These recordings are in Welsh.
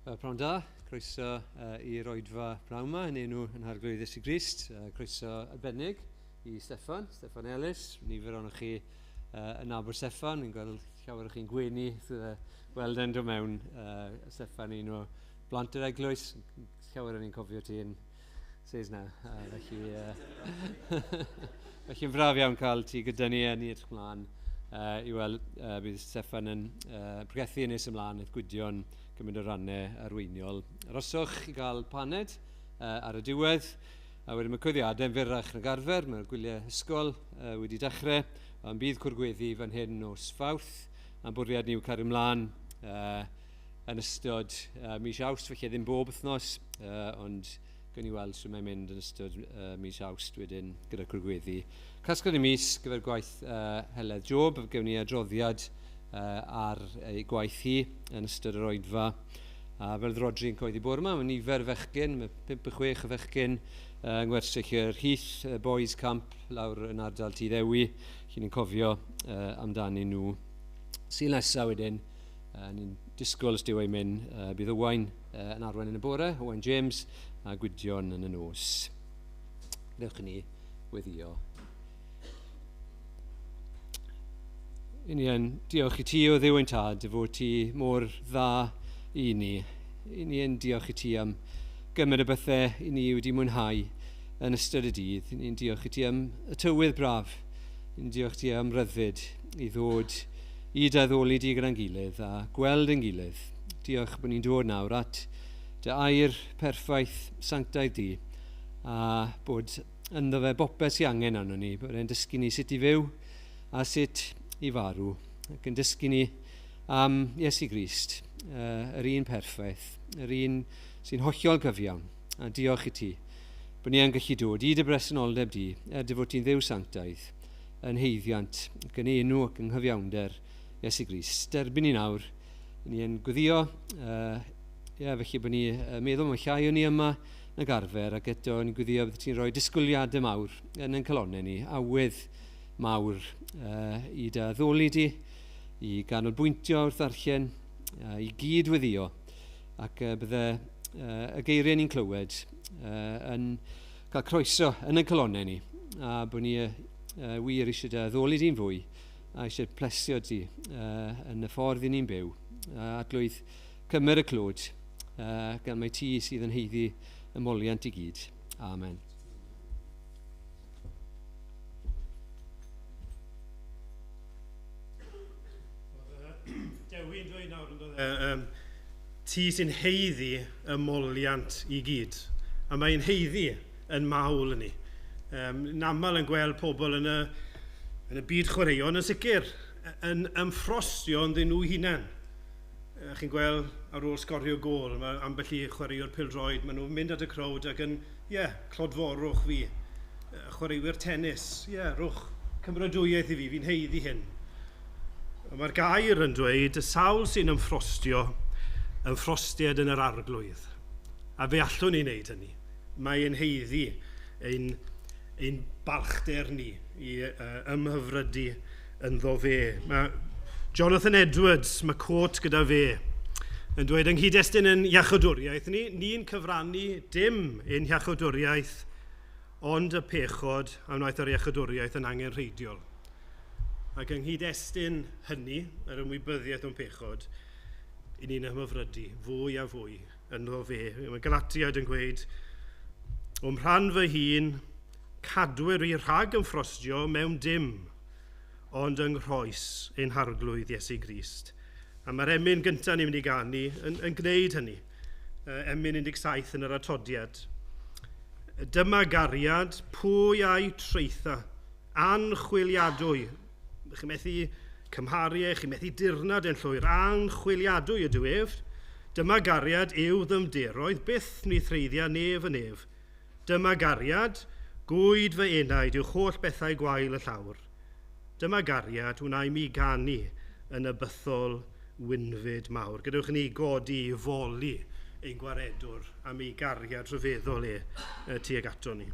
Wel, prynhawn da, croeso i'r oedfa pnawn yma yn enw yn Harglwydd Iesu Grist. Croeso arbennig i Steffan, Steffan Ellis. Nifer ohonoch chi yn nabod Steffan, fi'n gweld llawer o chi'n gwenu weld e'n dod mewn. Steffan, un o blant yr eglwys, llawer o'n i'n cofio ti yn Saesneg. Felly, felly'n braf iawn cael ti gyda ni a ni edrych mlaen i weld bydd Steffan yn pregethu yn nes ymlaen wrth Gwydion gymryd o rannau arweiniol. Aroswch i gael paned ar y diwedd, a wedyn mae cwyddiadau'n fyrrach nag arfer, mae'r gwyliau ysgol wedi dechrau, ond bydd cwrgweddi fan hyn nos Fawrth, a'n bwriad ni yw cario ymlaen yn ystod mis Awst, felly ddim bob wythnos, ond gawn ni weld sut mae'n mynd yn ystod mis Awst wedyn gyda cwrgweddi. Casgliad y mis gyfer gwaith Heledd Job, gawn ni adroddiad ar ei gwaith hi yn ystod yr oedfa. A fel oedd Rodri yn coeddi bore yma, mae nifer fechgyn, mae 5 o 6 o fechgyn yng Ngwersyll yr Heath Boys Camp lawr yn ardal Tŷ Ddewi, lle ni'n cofio amdanyn nhw. Sul nesaf wedyn, ni'n disgwyl os dyw e'n mynd, bydd Owain yn arwain yn y bore, Owain James a Gwydion yn y nos. Dewch i ni weddio. I ni yn diolch i ti o Dduw ein Tad, dy fod ti mor dda i ni. I ni yn diolch i ti am gymaint o bethau i ni wedi mwynhau yn ystod y dydd. I ni'n diolch i ti am y tywydd braf. I ni'n diolch i ti am ryddid i ddod i dy addoli di gyda'n gilydd a gweld ein gilydd. Diolch bod ni'n dod nawr at dy air perffaith sanctaidd di a bod ynddo fe bopeth sy'n angen arno ni, bod e'n dysgu ni sut i fyw a sut i farw, ac yn dysgu ni am Iesu Grist, yr un perffaith, yr un sy'n hollol gyfiawn, a diolch i ti, bod ni yn gallu dod i dy bresenoldeb di, er dy fod ti'n Dduw sanctaidd, yn heiddiant, ac yn enw ac yng nghyfiawnder Iesu Grist. Derbyn ni nawr, ni yn gweddio, felly bod ni meddwl mae llai o ni yma nag arfer, ac eto ni'n gweddio bydd ti'n rhoi disgwyliadau mawr yn ein calonnau ni, awydd mawr i dy addoli di, i ganolbwyntio wrth ddarllen, i gyd weddio, ac bydde y geiriau ni'n clywed yn cael croeso yn ein calonnau ni, a bod ni wir eisiau dy addoli di'n fwy, a eisiau plesio di yn y ffordd i ni'n byw. Arglwydd, cymer y clod, gan mai ti sydd yn haeddu y moliant i gyd. Amen. Dewi'n dweud nawr yn dod, ti sy'n haeddu y moliant i gyd. A mae'n haeddu yn mawl yn ni. Yn aml yn gweld pobl yn y byd chwaraeon yn sicr, yn ymffrostio ynddyn nhw hunain. Chi'n gweld ar ôl sgorio gôl, mae ambell i chwaraewr pêl-droed, maen nhw'n mynd at y crowd ac yn, clodforwch fi. Chwaraewyr tennis, rhowch cymrodwyaeth i fi, fi'n haeddu hyn. Mae'r gair yn dweud, y sawl sy'n ymffrostio, ymffrostied yn yr arglwydd. A fe allwn ni wneud hynny. Mae'n haeddu ein balchder ni i ymhyfrydu ynddo fe. Mae Jonathan Edwards, mae quote gyda fe, yn dweud yng nghyd-destun yn iachawdwriaeth ni, ni'n cyfrannu dim ein hiachawdwriaeth, ond y pechod a wnaeth yr iachawdwriaeth yn angenrheidiol. Ac yng nghyd-destun hynny, yr ymwybyddiaeth o'n pechod, i ni'n ymhyfrydu fwy a fwy ynddo fe. Mae Galatiaid yn gweud, o'm rhan fy hun, cadwyr i rhag ymffrostio mewn dim, ond yng nghroes ein harglwydd Iesu Grist. A mae'r emyn gyntaf ni'n mynd i ganu yn gwneud hynny. Emyn 17 yn yr atodiad. Dyma gariad, pwy a'i traetha, anchwiliadwy. Chi'n methu cymharu e, chi'n methu dirnad yn llwyr, anchwiliadwy ydw ef. Dyma gariad yw ddymderoedd, byth ni threiddia nef y nef. Dyma gariad, gwyd fy enaid yw holl bethau gwael y llawr. Dyma gariad wna i mi ganu yn y bythol wynfyd mawr. Gadewch i ni godi i foli ein gwaredwr am ei gariad rhyfeddol e tuag ato ni.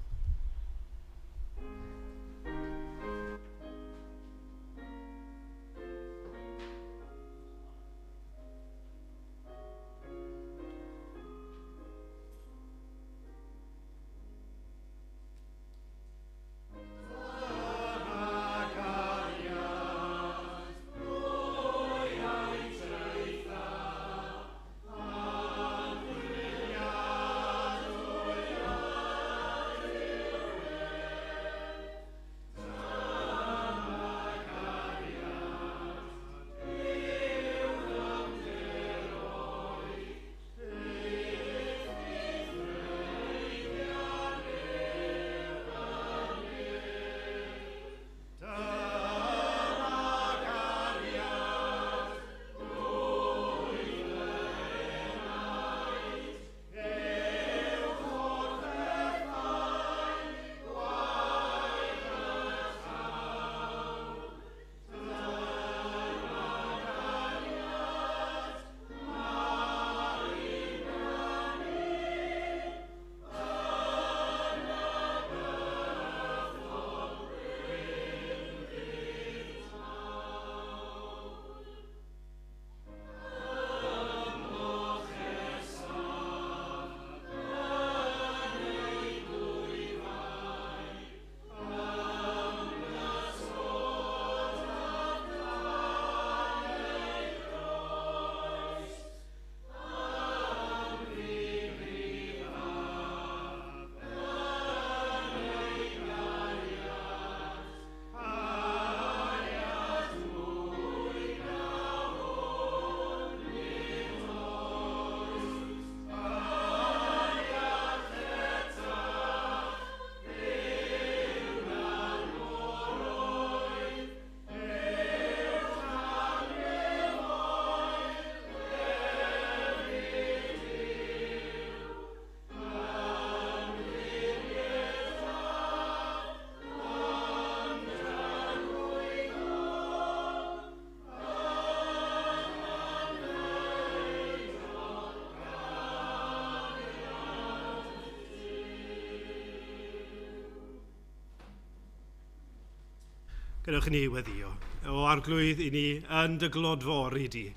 Gadewch i ni weddio. O Arglwydd, i ni yn dy glodfori di,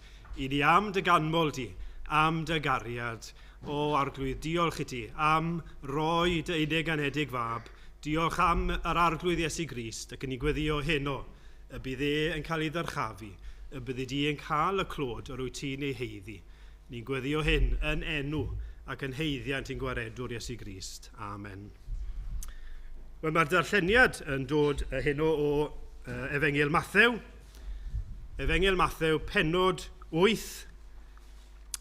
i ni am dy ganmol di, am dy gariad. O Arglwydd, diolch i ti am roi dy unig anedig fab. Diolch am yr Arglwydd Iesu Grist, ac yn ni gweddio heno, y bydd e yn cael ei ddyrchafu, y byddi di yn cael y clod yr wyt ti'n ei heiddi. Ni'n gweddio hyn yn enw ac yn haeddiant i'n gwaredwr Iesu Grist. Amen. Wel, mae'r darlleniad yn dod heno o Efengyl Mathew. Efengyl Mathew, pennod 8,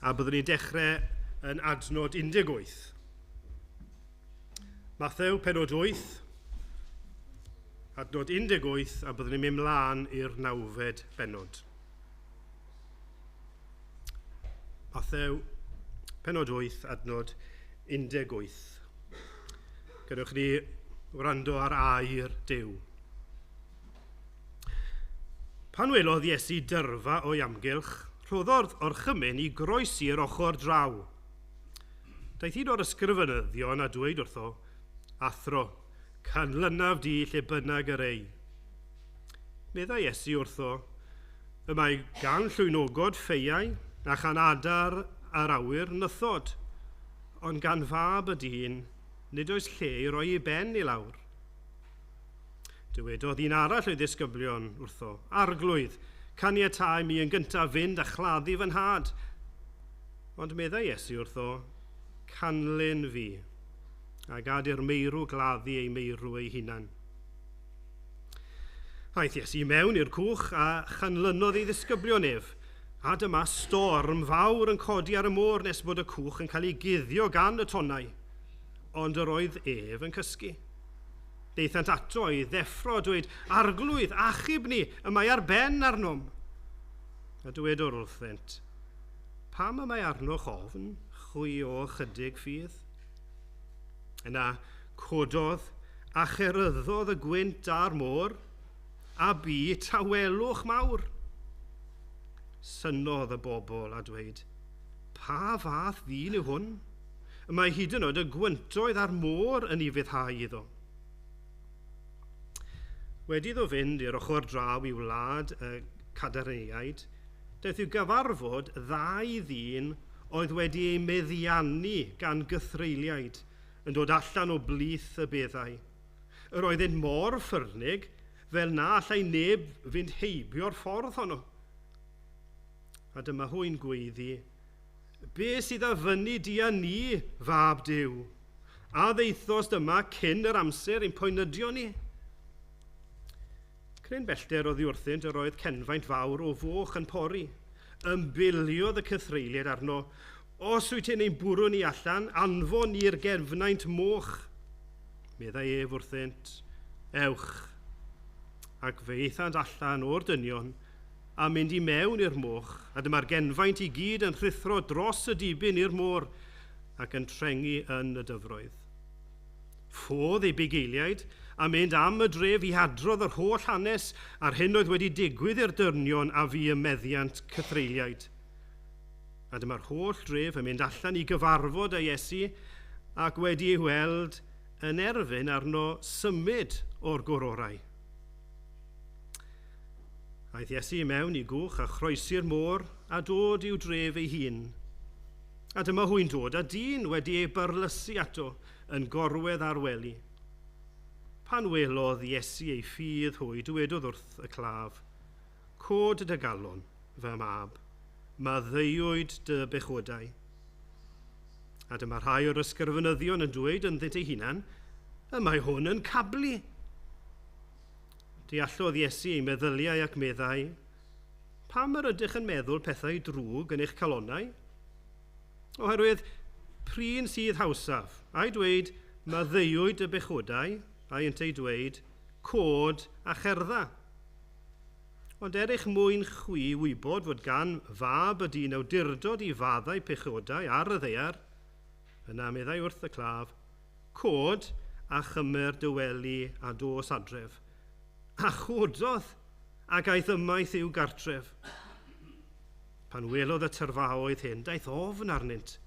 a byddwn ni'n dechrau yn adnod 18. Mathew, pennod 8, adnod 18, a byddwn ni'n mynd mlaen i'r nawfed bennod. Mathew, pennod 8, adnod 18. Gadewch ni wrando ar air Duw. Pan welodd Iesu dyrfa o'i amgylch, rhoddodd orchymyn i groesi'r ochr draw. Daeth un o'r ysgrifenyddion a dweud wrtho, Athro, canlynaf di lle bynnag yr ei. Meddai Iesu wrtho, y mae gan llwynogod ffeiau a chan adar a'r awyr nythod, ond gan fab y dyn nid oes lle i roi ei ben i lawr. Dywedodd un arall o'i ddisgyblion wrtho, Arglwydd, caniatáu mi yn gyntaf fynd a chladdu fy nhad. Ond meddai Iesu wrtho, canlyn fi, a gad i'r meirw gladdu ei meirw ei hunan. Aeth Iesu mewn i'r cwch a chanlynodd ei ddisgyblion ef, a dyma storm fawr yn codi ar y môr nes bod y cwch yn cael ei guddio gan y tonnau, ond yr oedd ef yn cysgu. Daethant ato i ddeffro a dweud, Arglwydd, achub ni, y mae ar ben arnom. A dywedodd wrthynt, pam y mae arnoch ofn, chwi o chydig ffydd? Yna cododd a cheryddodd y gwynt a'r môr, a bu tawelwch mawr. Synnodd y bobl a dweud, pa fath ddyn yw hwn? Y mae hyd yn oed y gwyntoedd a'r môr yn ei fyddhau iddo. Wedi iddo fynd i'r ochr draw i wlad y Cadareaid, daeth i'w gyfarfod ddau ddyn oedd wedi eu meddiannu gan gythreuliaid yn dod allan o blith y beddau. Yr oeddent mor ffyrnig fel na allai neb fynd heibio'r ffordd honno. A dyma hwy'n gweiddi, be sydd a fyny di a ni, fab Duw? A ddeithost yma cyn yr amser i'n poenydio ni? Cryn bellter oddi wrthynt yr oedd cenfaint fawr o foch yn pori. Ymbiliodd y cythreuliad arno, os wyt ti'n ein bwrw ni allan, anfon ni'r gefnaint moch. Meddai ef wrthynt, ewch. Ac fe aethant allan o'r dynion a mynd i mewn i'r moch, a dyma'r genfaint i gyd yn rhuthro dros y dibyn i'r môr ac yn trengu yn y dyfroedd. Ffodd ei bugeiliaid a mynd am y dref i adrodd yr holl hanes a'r hyn oedd wedi digwydd i'r dynion a fu ym meddiant cythreuliaid. A dyma'r holl dref yn mynd allan i gyfarfod â Iesu ac wedi ei weld yn erfyn arno symud o'r gororau. Aeth Iesu i mewn i gwch a chroesi'r môr a dod i'w dref ei hun. A dyma hwy'n dod a dyn wedi ei barlysu ato yn gorwedd ar wely. Pan welodd Iesu ei ffydd hwy, dywedodd wrth y claf, cod dy galon, fy mab, maddeuwyd dy bechodau. A dyma rhai o'r ysgrifenyddion yn dweud ynddynt eu hunan, y mae hwn yn cablu. Deallodd Iesu ei meddyliau ac meddai, pam yr ydych yn meddwl pethau drwg yn eich calonnau? Oherwydd, prin sydd hawsaf, a'i dweud, maddeuwyd y bechodau, a'i ynteu dweud, cod a cherdda. Ond er eich mwyn chwi wybod fod gan fab y dyn awdurdod i faddau pechodau ar y ddaear, yna meddai wrth y claf, cod a chymer dy wely a dos adref. A chododd ac aeth ymaith i'w gartref. Pan welodd y tyrfaoedd hyn, daeth ofn arnynt,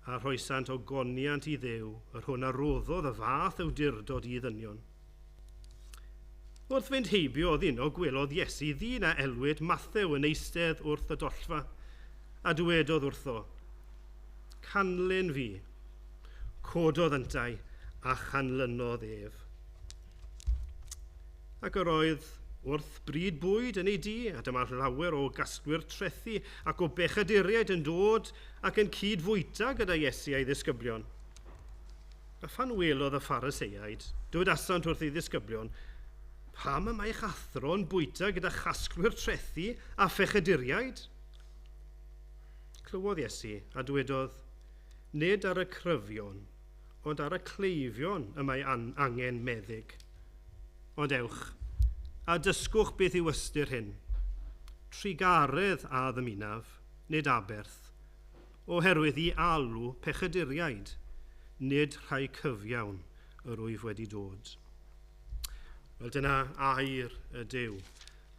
a rhoesant ogoniant i Dduw, yr hwn a roddodd y fath awdurdod i ddynion. Wrth fynd heibio oddi yno, gwelodd Iesu ddyn a elwid Mathew yn eistedd wrth y dollfa, a dywedodd wrtho, "Canlyn fi." Cododd yntau a chanlynodd ef. Ac yr oedd wrth bryd bwyd yn ei dŷ, a dyma lawer o gasglwyr trethi ac o bechaduriaid yn dod ac yn cyd-fwyta gyda Iesu a'i ddisgyblion. A phan welodd y Phariseiaid, dywedasant wrth ei ddisgyblion, "Pam y mae eich athro yn bwyta gyda chasglwyr trethi a phechaduriaid?" Clywodd Iesu a dywedodd, "Nid ar y cryfion, ond ar y cleifion y mae angen meddyg. Ond ewch, a dysgwch beth yw ystyr hyn. Trugaredd a ddymunaf, nid aberth, oherwydd i alw pechaduriaid, nid rhai cyfiawn yr wyf wedi dod." Wel, dyna air y Duw.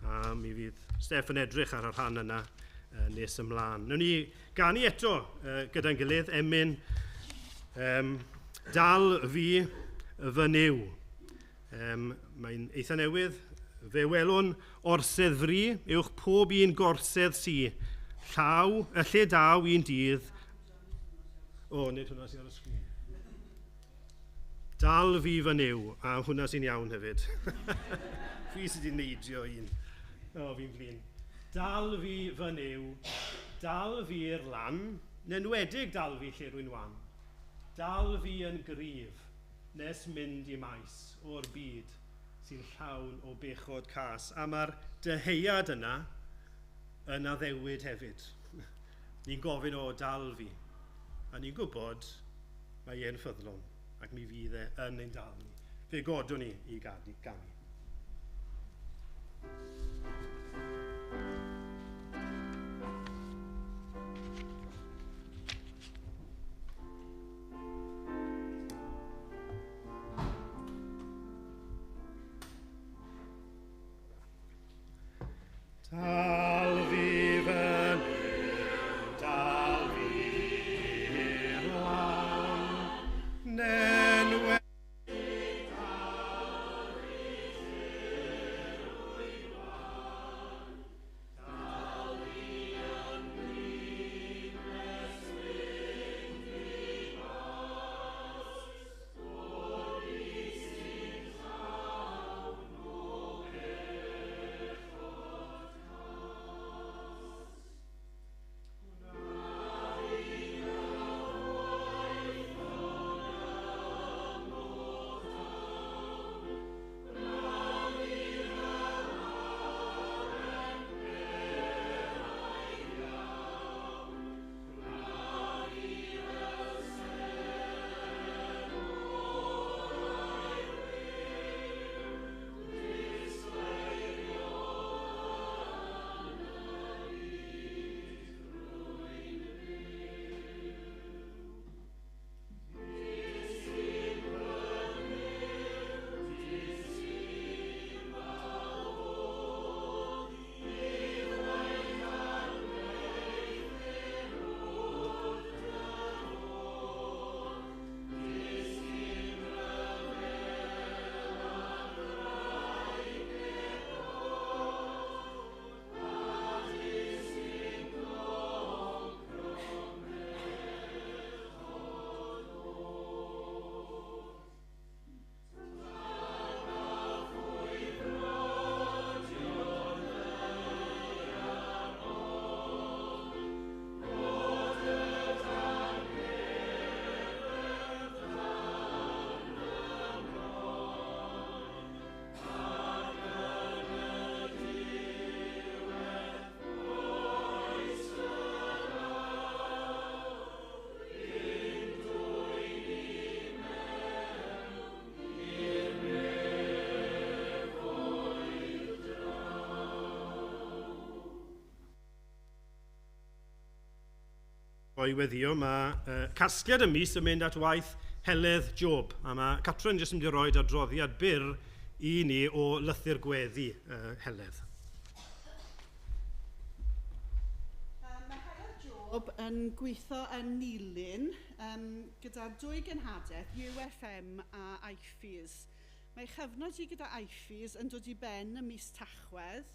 A mi fydd Steff yn edrych ar y rhan yna nes ymlaen. Newn ni ganu eto gyda'n gilydd emyn "Dal Fi Fy Nuw". Mae'n eitha newydd. "Fe welwn orsedd fri, uwch pob un gorsedd sy. Llaw, y lle daw un dydd." O, nid hwnna sydd ar y sgrin. "Dal Fi Fy Nuw", a hwnna sy'n iawn hefyd. Fi sydd wedi neidio un. O, fi'n flin. "Dal fi fy Nuw, dal fi i'r lan, yn enwedig dal fi lle rwy'n wan. Dal fi yn gryf, nes mynd i maes o'r byd sy'n llawn o bechod cas." A mae'r dyheuad yna yn addewid hefyd. Ni'n gofyn, "O, dal fi." A ni'n gwybod mae e'n ffyddlon ac mi fydd e yn ein dal ni. Fe godwn ni i ganu. Dal fi fy Nuw, dal fi i'r lan, yn enwedig dal fi lle rwy'n wan. Dal fi yn gryf nes mynd i maes o'r byd sy'n llawn o bechod cas. Gwna fi gyfoeth yn ymwtham, gwna fi fel aren peraidd iawn, gwna fi fel seren olau wiw, disgleirio yn y byd rwy'n byw. Disgyn fy Nuw, disgyn fawr, ddwywaith ar weithyn wrth dy fodd. Disgyn rhyfel ar ddraig ebol, a disgyn concro bechod oll. Tan a phwy frodio'r ddaear hon, Bod y dangeredd dan fy mron, Ac yn y diwedd oes y law, I'm dwyn i mewn i'r nefoedd draw. O'i weddio, mae casgliad y mis yn mynd at waith Heledd Job. A mae Catrin jyst yn mynd i roi adroddiad byr i ni o lythyr gweddi Heledd. Mae Heledd Job yn gweithio yn Nulyn gyda dwy genhadaeth, UFM a IFES. Mae chyfnod hi gyda IFES yn dod i ben ym mis Tachwedd,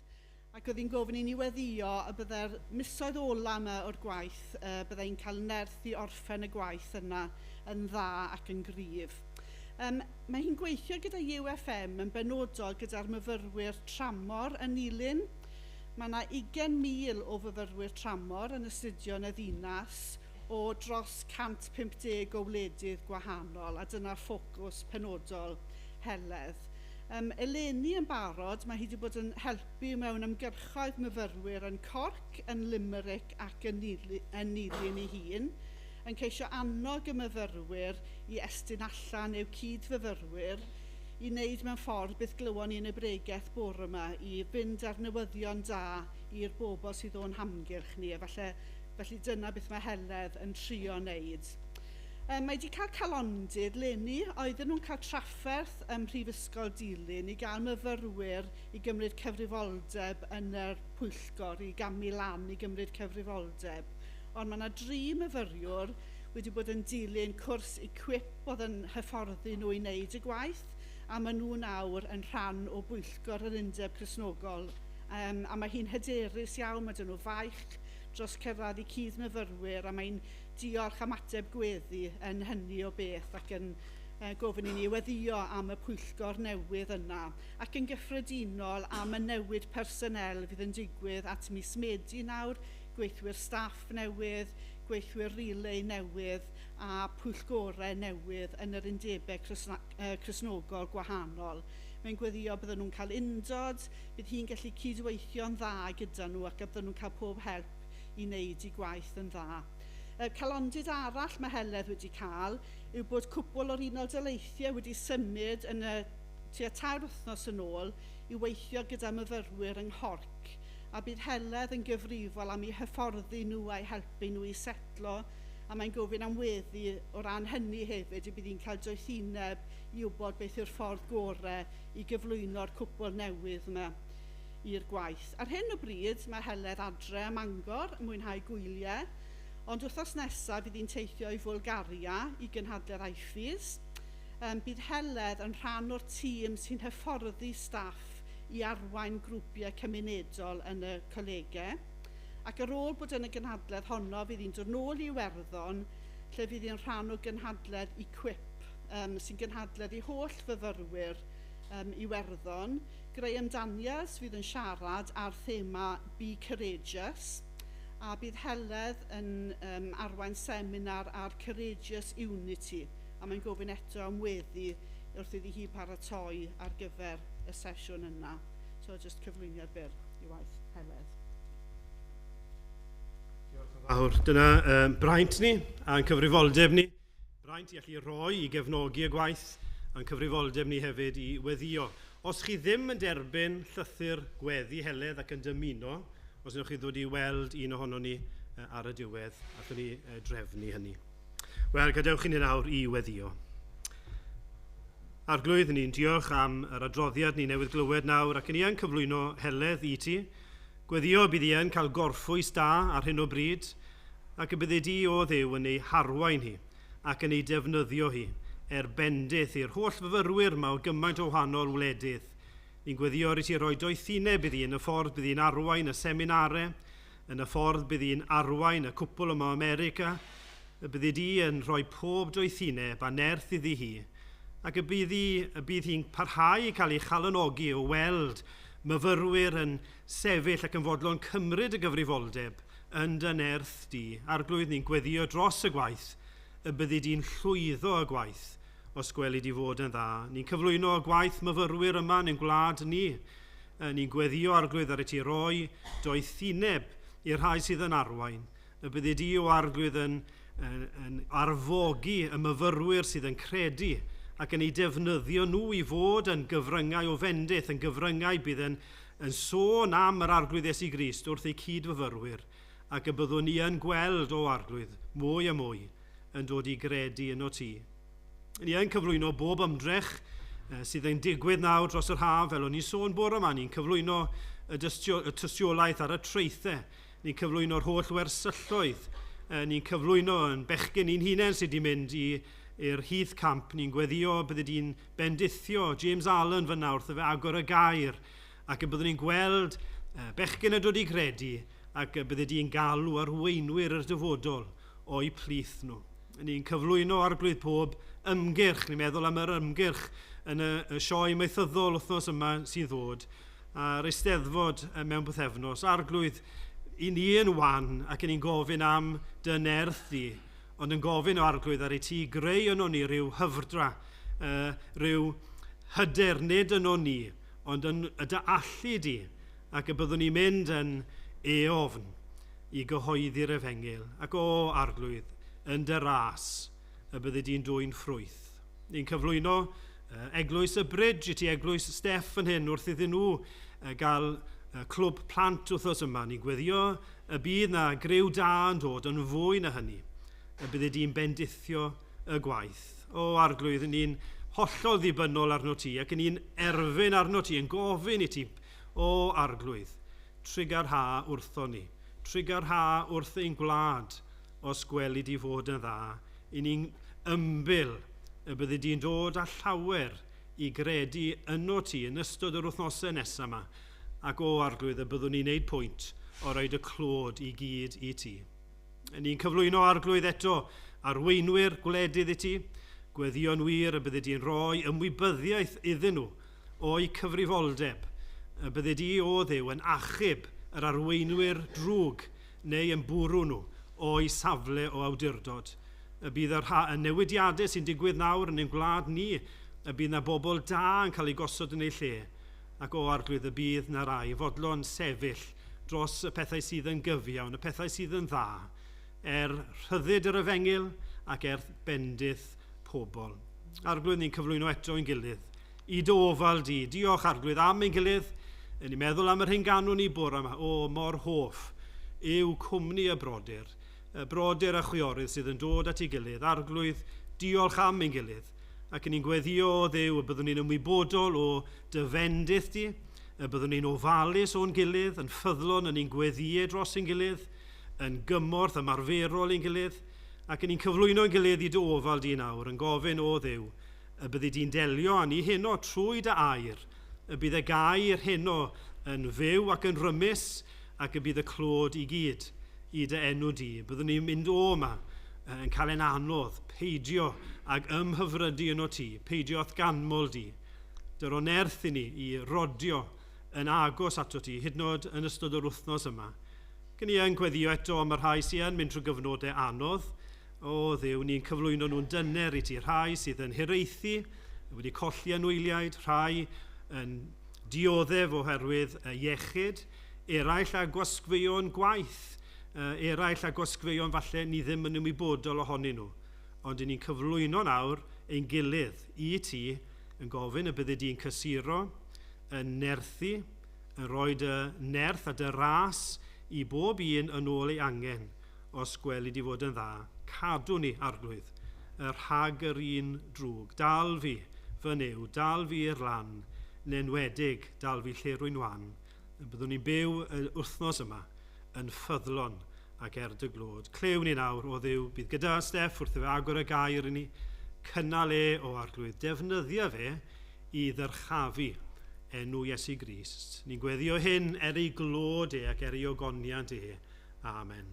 ac oedd hi'n gofyn i ni weddïo y byddai'r misoedd ola yma o'r gwaith, byddai'n cael nerth i orffen y gwaith yna yn dda ac yn gryf. Mae hi'n gweithio gyda UFM yn benodol gyda'r myfyrwyr tramor yn Nulyn. Mae yna 20,000 o fyfyrwyr tramor yn astudio yn y ddinas o dros 150 o wledydd gwahanol, a dyna'r ffocws penodol Heledd. Eleni yn barod, mae hi wedi bod yn helpu mewn ymgyrchoedd myfyrwyr yn Cork, yn Limerick ac yn Nulyn ei hun, yn ceisio annog y myfyrwyr i estyn allan eu cyd-fyfyrwyr i wneud mewn ffordd beth glywon ni yn y bregeth bore yma, i fynd â'r newyddion da i'r bobl sydd o'n hamgylch ni. A felly dyna beth mae Heledd yn trio wneud. Mae wedi cael calondid leni, oedden nhw'n cael trafferth ym Mhrifysgol Dulyn i gael myfyrwyr i gymryd cyfrifoldeb yn yr pwyllgor, i gamu lan i gymryd cyfrifoldeb. Ond mae yna 3 myfyriwr wedi bod yn dilyn cwrs Equip oedd yn hyfforddi nhw i wneud y gwaith, a maen nhw nawr yn rhan o bwyllgor yr Undeb Cristnogol. A mae hi'n hyderus iawn, mae dyn nhw faich dros cyrraedd i cyd-myfyrwyr, a mae'n diolch am ateb gweddi yn hynny o beth ac yn gofyn i ni weddïo am y pwyllgor newydd yna ac yn gyffredinol am y newid personel fydd yn digwydd at mis Medi nawr, gweithwyr staff newydd, gweithwyr relay newydd a pwyllgorau newydd yn yr undebau Cristnogol gwahanol. Mae'n gweddïo bydden nhw'n cael undod, bydd hi'n gallu cydweithio'n dda gyda nhw ac bydden nhw'n cael pob help i wneud eu gwaith yn dda. Calondid arall mae Heledd wedi cael yw bod cwpl o'r Unol Daleithiau wedi symud yn y tua 3 wythnos yn ôl i weithio gyda myfyrwyr yng Nghorc, a bydd Heledd yn gyfrifol am eu hyfforddi nhw a'u helpu nhw i setlo, a mae'n gofyn am weddi o ran hynny hefyd, y bydd hi'n cael doethineb i wybod beth yw'r ffordd gorau i gyflwyno'r cwpl newydd yma i'r gwaith. Ar hyn o bryd mae Heledd adre ym Mangor yn mwynhau gwyliau, ond wythnos nesaf bydd hi'n teithio i Fwlgaria i gynhadledd IFES. Bydd Heledd yn rhan o'r tîm sy'n hyfforddi staff i arwain grwpiau cymunedol yn y colegau. Ac ar ôl bod yn y gynhadledd honno, fydd hi'n dod nôl i Iwerddon, lle fydd hi'n rhan o gynhadledd Equip, sy'n gynhadledd i holl fyfyrwyr Iwerddon. Graham Daniels fydd yn siarad ar thema Be Courageous, a bydd Heledd yn arwain seminar ar Courageous Unity, a mae'n gofyn eto am weddi wrth iddi hi paratoi ar gyfer y sesiwn yna. So, just cyflwyniad byr i waith Heledd. Diolch yn fawr. Dyna braint ni a'n cyfrifoldeb ni. Braint i allu roi i gefnogi y gwaith a'n cyfrifoldeb ni hefyd i weddïo. Os chi ddim yn derbyn llythyr gweddi Heledd ac yn dymuno, os wnewch chi ddod i weld un ohono ni ar y diwedd, allwn ni drefnu hynny. Wel, gadewch i ni nawr i weddïo. Arglwydd, ni'n diolch am yr adroddiad ni newydd glywed nawr ac ni yn cyflwyno Heledd i ti. Gweddïo bydd hi yn cael gorffwys da ar hyn o bryd ac y byddi di o Dduw yn ei harwain hi ac yn ei defnyddio hi er bendith i'r holl fyfyrwyr yma o gymaint o wahanol wledydd. Ni'n gweddïo i ti roi doethineb iddi yn y ffordd bydd hi'n arwain y seminare, yn y ffordd bydd hi'n arwain y cwpl yma o America, y byddi di yn rhoi pob doethineb a nerth iddi hi, ac y bydd hi'n parhau i cael ei chalonogi o weld myfyrwyr yn sefyll ac yn fodlon cymryd y gyfrifoldeb yn dy nerth di. Arglwydd, ni'n gweddïo dros y gwaith, y byddi di'n llwyddo y gwaith, os gweli di fod yn dda. Ni'n cyflwyno y gwaith myfyrwyr yma yn ein gwlad ni. Ni'n gweddïo Arglwydd ar i ti roi doethineb i'r rhai sydd yn arwain. Y byddi di o Arglwydd yn arfogi y myfyrwyr sydd yn credu ac yn eu defnyddio nhw i fod yn gyfryngau o fendith, yn gyfryngau bydd yn sôn am yr Arglwydd Iesu Grist wrth eu cyd-fyfyrwyr, ac y byddwn ni yn gweld o Arglwydd mwy a mwy yn dod i gredu yno ti. Ni yn cyflwyno bob ymdrech sydd yn digwydd nawr dros yr haf, fel o'n i'n sôn bore yma, ni'n cyflwyno y tystiolaeth ar y traethau, ni'n cyflwyno'r holl wersylloedd, ni'n cyflwyno yn bechgyn ni'n hunain sydd wedi mynd i i'r Heath Camp. Ni'n gweddio bydde di'n bendithio James Allen fyna wrth fe agor y gair, ac y byddwn ni'n gweld bechgyn yn dod i gredu, ac y bydde di'n galw arweinwyr yr dyfodol o'i plith nhw. Ni'n cyflwyno Arglwydd pob ymgyrch, ni'n meddwl am yr ymgyrch yn y sioe maethyddol wythnos yma sy'n ddod, a'r Eisteddfod mewn pythefnos. Arglwydd, i ni yn wan ac ni'n gofyn am dy nerth di, ond yn gofyn o Arglwydd ar ei ti greu yno ni rhyw hyfrdra, rhyw hyder, nid yno ni, ond yn y dy allu di, ac y byddwn ni'n mynd yn eofn i gyhoeddi'r efengyl, ac o Arglwydd, yn dy ras, y byddi di'n dwyn ffrwyth. Ni'n cyflwyno Eglwys y Bridge i ti, Eglwys Steff yn hyn, wrth iddyn nhw gael clwb plant wythnos yma. Ni'n gweddio y bydd na griw da yn dod yn fwy na hynny, y byddi di'n bendithio y gwaith. O Arglwydd, ni'n hollol ddibynnol arno ti, ac ni'n erfyn arno ti, yn gofyn i ti, o Arglwydd, trugarha wrtho ni, trugarha wrth ein gwlad, os gweli di fod yn dda, i ni'n ymbil y byddi di'n dod â llawer i gredu yno ti yn ystod yr wythnosau nesaf yma, ac o Arglwydd y byddwn ni'n neud pwynt o roed y clod i gyd i ti. Ni'n cyflwyno Arglwydd eto arweinwyr gwledydd i ti, gweddïo'n wir y byddi di'n rhoi ymwybyddiaeth iddyn nhw o'u cyfrifoldeb, y byddi di o Dduw yn achub yr arweinwyr drwg neu yn bwrw nhw o'i safle o awdurdod. Y bydd y newidiadau sy'n digwydd nawr yn ein gwlad ni, y bydd na bobl da yn cael eu gosod yn eu lle, ac o Arglwydd y bydd na rai fodlon sefyll dros y pethau sydd yn gyfiawn, y pethau sydd yn dda, rhyddid yr efengyl ac bendith pobl. Arglwydd, ni'n cyflwyno eto ein gilydd i dy ofal di. Diolch Arglwydd am ein gilydd. Ni'n meddwl am yr hyn ganwn ni bore yma. O, mor hoff yw cwmni y brodyr a chwiorydd sydd yn dod at ei gilydd. Arglwydd, diolch am ein gilydd. Ac ni'n gweddio o Dduw y byddwn ni'n ymwybodol o dy fendith di, y byddwn ni'n ofalus o'n gilydd, yn ffyddlon yn ein gweddïau dros ein gilydd, yn gymorth ymarferol ein gilydd, ac ni'n cyflwyno ein gilydd i dy ofal di nawr, yn gofyn o Dduw, y byddi di'n delio â ni heno trwy dy air, y bydd y gair heno yn fyw ac yn rymus, ac y bydd y clod i gyd i dy enw di. Byddwn ni'n mynd o yma yn cael ein anodd, peidio ag ymhyfrydu yno ti, peidio â'th ganmol di. Dyro nerth i ni i rodio yn agos ato ti, hyd yn oed yn ystod yr wythnos yma. Gyn ni yn gweddio eto am y rhai sydd yn mynd trwy gyfnodau anodd. O Dduw, ni'n cyflwyno nhw'n dyner i ti, rhai sydd yn hiraethu, wedi colli anwyliaid, rhai yn dioddef oherwydd iechyd, eraill â gwasgfeuon gwaith, eraill â gwasgfeuon falle ni ddim yn ymwybodol ohonyn nhw. Ond ni'n cyflwyno nawr ein gilydd i ti yn gofyn y byddi di'n cysuro, yn nerthu, yn rhoi dy nerth a dy ras i bob un yn ôl ei angen, os gweli di fod yn dda. Cadw ni, Arglwydd, y rhag yr un drwg. Dal fi, fy Nuw, dal fi i'r lan, yn enwedig dal fi lle rwy'n wan. Byddwn ni'n byw y wythnos yma yn ffyddlon ac dy glod. Clyw ni nawr, o Dduw, bydd gyda Steff wrth iddo agor y gair i ni, cynnal e o Arglwydd, defnyddia fe i ddyrchafu enw Iesu Grist. Ni'n gweddio hyn er ei glod e ac er ei ogoniant e. Amen.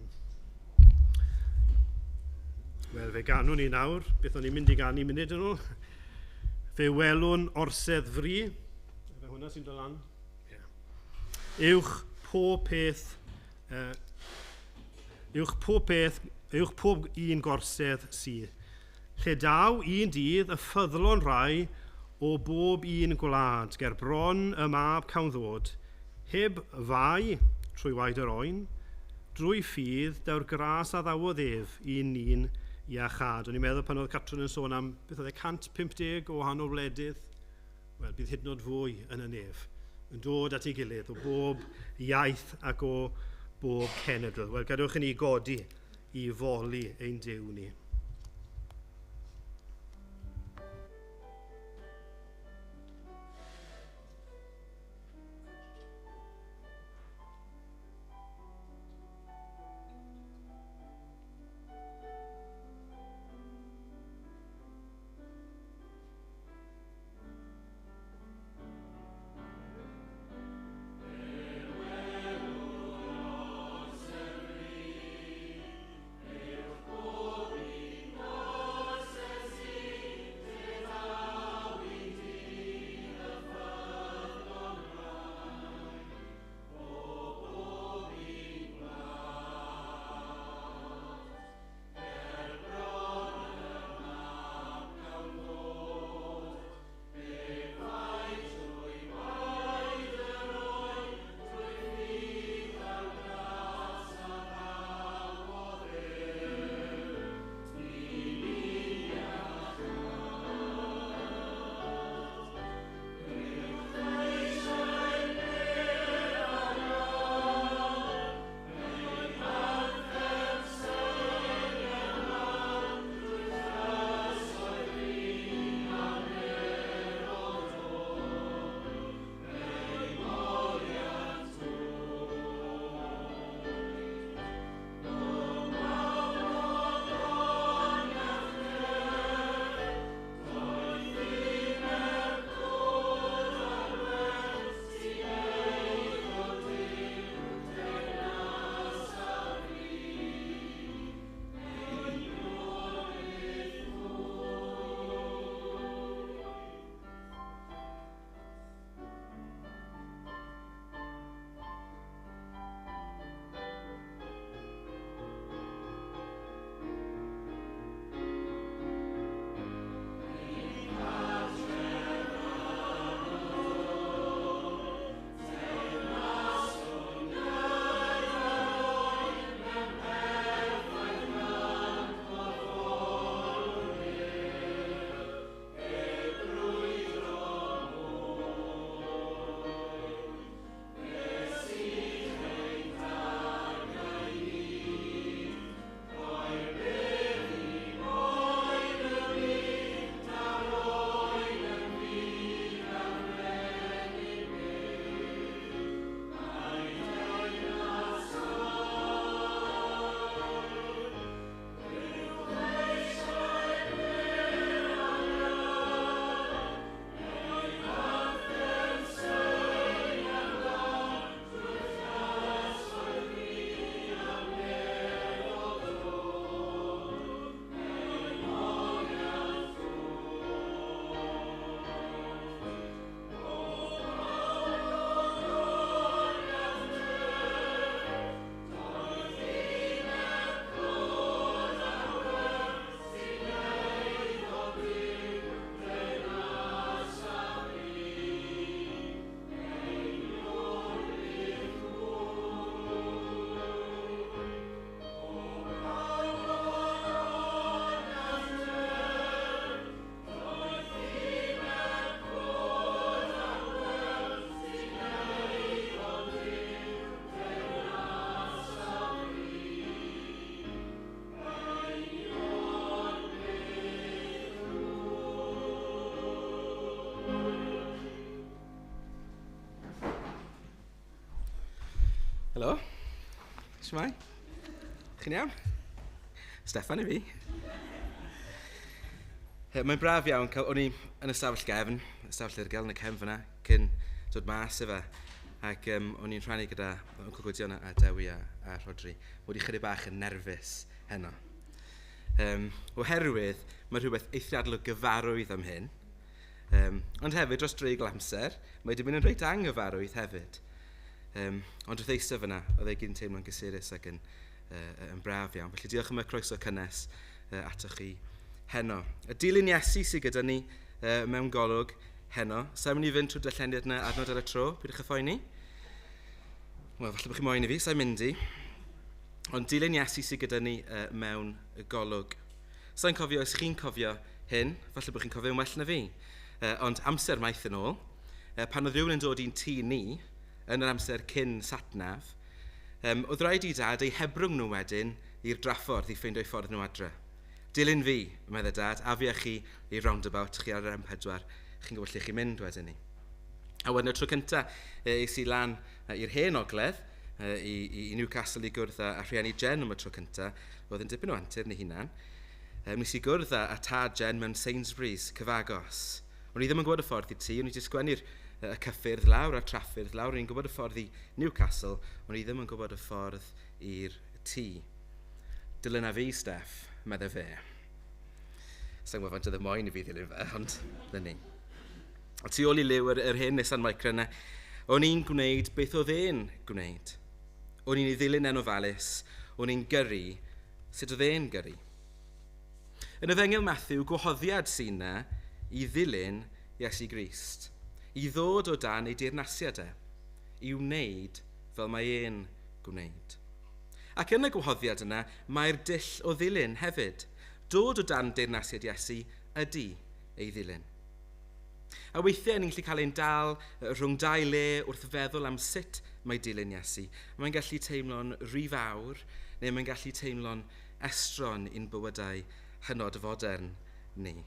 Wel, fe ganwn ni nawr, beth o'n i'n mynd i ganu munud yn ôl. Fe welwn orsedd fri. Efe hwnna sy'n dod lan. Yeah. Uwch pob peth, uwch pob un gorsedd sydd. Lle daw un dydd y ffyddlon rai o bob un gwlad, ger bron y mab cawn ddod, heb fai trwy waed yr oen, drwy ffydd daw'r gras a ddawodd ef i ni'n iachâd. O'n i'n meddwl pan oedd Catrin yn sôn am beth oedd e 150 o wahanol wledydd, wel, bydd hyd yn oed fwy yn y nef, yn dod at ei gilydd o bob iaith ac o bob cenedl. Wel, gadewch i ni godi i foli ein Duw ni. Helo. Shwmae? Chi'n iawn? Steffan i fi. Mae'n braf iawn cael... O'n i yn y stafell gefn, y stafell dirgel yn y cefn fyna, cyn dod mas efo. Ac o'n i'n rhannu gyda Uncle Gwydion a Dewi a Rhodri. Mod i chydig bach yn nerfus heno. Oherwydd, mae rhywbeth eithriadol o gyfarwydd am hyn. Ond hefyd, dros dreigl amser, mae wedi mynd yn reit anghyfarwydd hefyd. Ond wrth eistedd fyna, oedd e gyd yn teimlo'n gysurus ac yn braf iawn. Felly diolch am y croeso cynnes atoch chi heno. Y dilyn Iesu sydd gyda ni mewn golwg heno. Sa'n mynd i fynd trwy darlleniad yna adnod ar y tro, pidwch â phoeni. Wel, falle bod chi moyn i fi, sa'n mynd i. Ond dilyn Iesu sydd gyda ni mewn golwg. Sa'n cofio, os chi'n cofio hyn, falle bod chi'n cofio'n well na fi. Ond amser maith yn ôl, pan oedd rhywun yn dod i'n tŷ ni, yn yr amser cyn satnaf, oedd rhaid i dad eu hebrwng nhw wedyn i'r draffordd i ffeindio'u ffordd nhw adre. Dilyn fi, meddai dad, a fi a chi i'r roundabout, chi ar yr M4, chi'n gwybod lle chi'n mynd wedyn ni. A wedyn y tro cyntaf, es i lan i'r hen ogledd, i Newcastle i gwrdd â rhieni Jen am y tro cyntaf, oedd yn dipyn o antur yn ei hunan. Nes i gwrdd â tad Jen mewn Sainsbury's cyfagos. O'n i ddim yn gwybod y ffordd i'r tŷ, o'n i wedi sgwennu'r y cyffyrdd lawr a'r traffyrdd lawr, o'n i'n gwybod y ffordd i Newcastle, o'n i ddim yn gwybod y ffordd i'r tŷ. Dylyna fi, Steff, meddai fe. Sa'n gwybod faint oedd y moyn i fi ddilyn fe, ond dyna ni. A tu ôl i liw yr hen Nissan Micra yna, o'n i'n gwneud beth oedd e'n gwneud. O'n i'n ei ddilyn e'n ofalus, o'n i'n gyrru sut oedd e'n gyrru. Yn Efengyl Matthew, gwahoddiad sy'n yna i ddilyn Iesu Grist, i ddod o dan ei deyrnasiad e, i wneud fel mae e'n gwneud. Ac yn y gwahoddiad yna, mae'r dull o ddilyn hefyd. Dod o dan deyrnasiad Iesu ydy ei ddilyn. A weithiau ni'n gallu cael ein dal rhwng dau le wrth feddwl am sut mae dilyn Iesu. Mae'n gallu teimlo'n rhy fawr, neu mae'n gallu teimlo'n estron i'n bywydau hynod fodern ni.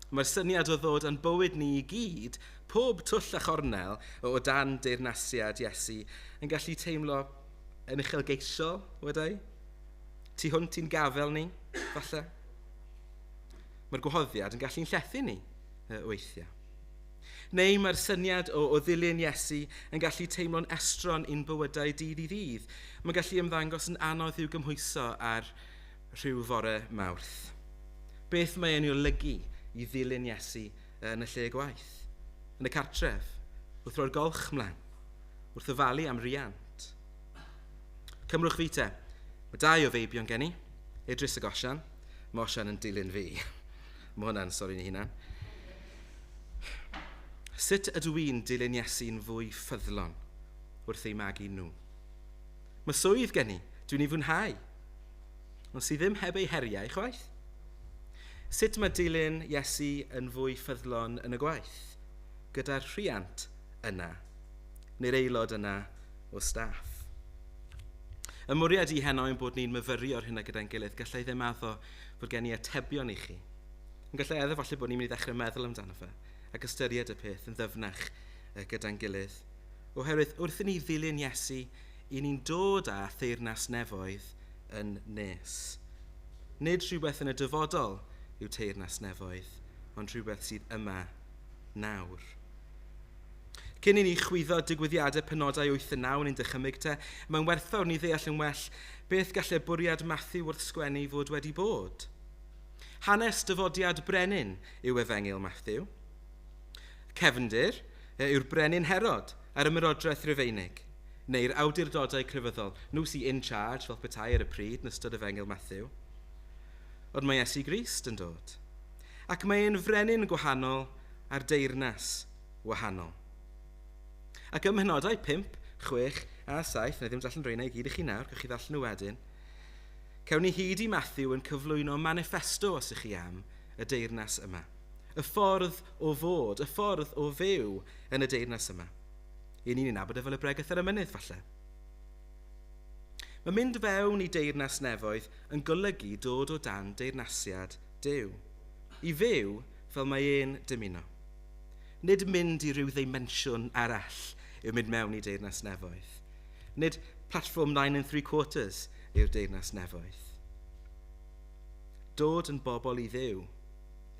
Mae'r syniad o ddod â'n bywyd ni i gyd, pob twll a chornel o dan deyrnasiad Iesu, yn gallu teimlo yn uchelgeisiol, wedai? Tu hwnt i'n gafel ni, falle? Mae'r gwahoddiad yn gallu'n llethu ni weithiau. Neu mae'r syniad o ddilyn Iesu yn gallu teimlo'n estron i'n bywydau dydd i ddydd. Mae'n gallu ymddangos yn anodd i'w gymhwyso ar rhyw fore Mawrth. Beth mae e'n ei olygu i ddilyn Iesu yn y lle gwaith, yn y cartref, wrth roi'r golch mlaen, wrth ofalu am riant? Cymrwch fi te, mae dau o feibion gen i, Idris ac Osian. Mae Osian yn dilyn fi. Mae hwnna'n stori ni hunan. Sut ydw i'n dilyn Iesu'n fwy ffyddlon wrth ei magu nhw? Mae swydd gen i, dwi'n ei fwynhau, ond sydd ddim heb ei heriau chwaith. Sut mae dilyn Iesu yn fwy ffyddlon yn y gwaith? Gyda'r rhiant yna, neu'r aelod yna o staff. Y mwriad i heno ein bod ni'n myfyrio ar hynna gyda'n gilydd, gallai ddim addo fod gen i atebion i chi. Ond gallai addo falle bod ni'n mynd i ddechrau meddwl amdano fe ac ystyried y peth yn ddyfnach gyda'n gilydd. Oherwydd wrth i ni ddilyn Iesu, i ni'n dod â theyrnas nefoedd yn nes. Nid rhywbeth yn y dyfodol yw teyrnas nefoedd, ond rhywbeth sydd yma nawr. Cyn i ni chwyddo digwyddiadau penodau 8 a 9 yn ein dychymyg te, mae'n werthfawr ni ddeall yn well beth gallai bwriad Matthew wrth sgwennu fod wedi bod. Hanes dyfodiad brenin yw Efengyl Matthew. Cefndir yw'r brenin Herod a'r ymerodraeth Rufeinig, neu'r awdurdodau crefyddol, nhw sy'n in charge fel petai ar y pryd yn ystod Efengyl Matthew. Ond mae Iesu Grist yn dod. Ac mae e'n frenin gwahanol a'r deyrnas wahanol. Ac ym mhenodau 5, 6 a 7, na i ddim darllen rheina i gyd i chi nawr, gewch chi ddarllen nhw wedyn, cawn ni hyd i Matthew yn cyflwyno manifesto, os ych chi am, y deyrnas yma. Y ffordd o fod, y ffordd o fyw yn y deyrnas yma. I ni'n ei nabod e fel y bregeth ar y mynydd, falle. Mae mynd fewn i deyrnas nefoedd yn golygu dod o dan deyrnasiad Duw. I fyw fel mae e'n dymuno. Nid mynd i ryw ddimensiwn arall yw mynd mewn i deyrnas nefoedd. Nid Platform 9 3/4 yw'r deyrnas nefoedd. Dod yn bobl i Dduw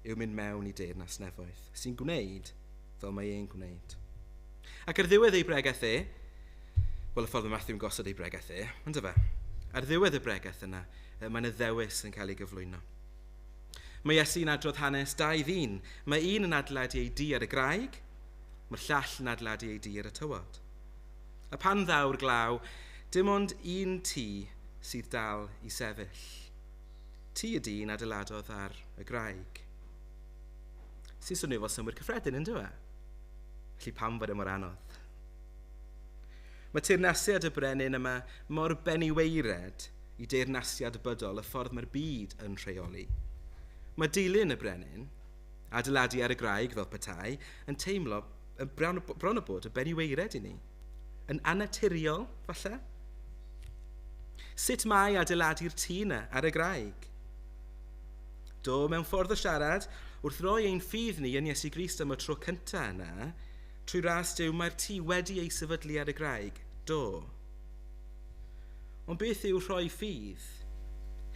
yw mynd mewn i deyrnas nefoedd, sy'n gwneud fel mae e'n gwneud. Ac ar ddiwedd ei bregaeth e, wel y ffordd mae Matthew'n gosod ei bregaeth e, ond fe, ar ddiwedd y bregaeth yna, mae yna ddewis yn cael ei gyflwyno. Mae Iesu'n adrodd hanes dau ddyn. Mae un yn adeiladu ei dŷ ar y graig, mae'r llall yn adeiladu ei dŷ ar y tywod. A pan ddaw'r glaw, dim ond un tŷ sydd dal i sefyll. Tŷ y dyn adeiladodd ar y graig. Sy'n swnio fel synnwyr cyffredin, yn dyw e? Felly pam fod e mor anodd? Mae teyrnasiad y brenin yma mor beniweired i deyrnasiad bydol y ffordd mae'r byd yn rheoli. Mae dilyn y brenin, adeiladu ar y graig fel petai, yn teimlo yn bron, bron o bod y beniweired i ni. Yn annaturiol, falle? Sut mae adeiladu'r tŷ yna ar y graig? Do, mewn ffordd o siarad, wrth roi ein ffydd ni yn Iesu Grist am y tro cyntaf yna, trwy ras Duw mae'r tŷ wedi ei sefydlu ar y graig. Do. Ond beth yw rhoi ffydd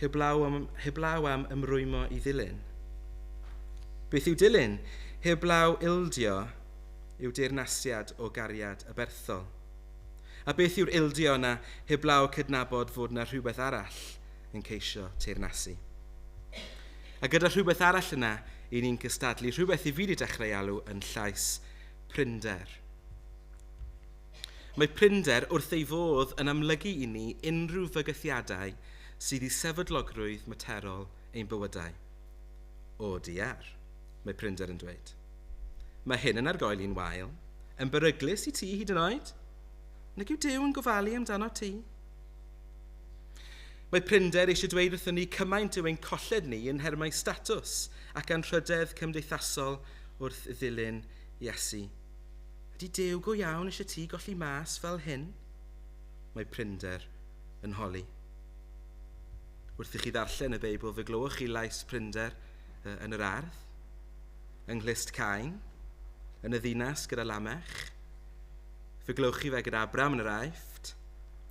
heblaw am, heblaw am ymrwymo i ddilyn? Beth yw dilyn? Heblaw ildio yw deyrnasiad o gariad aberthol. A beth yw'r ildio yna heblaw cydnabod fod yna rhywbeth arall yn ceisio teyrnasu? A gyda rhywbeth arall yna, i ni'n cystadlu, rhywbeth i fi wedi dechrau alw yn llais prinder. Mae prinder wrth ei fodd yn amlygu i ni unrhyw fygythiadau sydd i sefydlogrwydd materol ein bywydau. O diar, mae prinder yn dweud. Mae hyn yn argoeli'n wael, yn beryglus i ti hyd yn oed. Nag yw Duw yn gofalu amdano ti? Mae prinder eisiau dweud wrthon ni cymaint yw ein colled ni yn nhermau statws ac anrhydedd cymdeithasol wrth ddilyn Iesu. Ydy Duw go iawn eisiau ti golli mas fel hyn? Mae prinder yn holi. Wrth i chi ddarllen y Beibl, fe glywch chi lais prinder yn yr ardd, yng Nghlust Cain, yn y ddinas gyda Lamech. Fe glywch chi fe gyda Abram yn yr Aifft,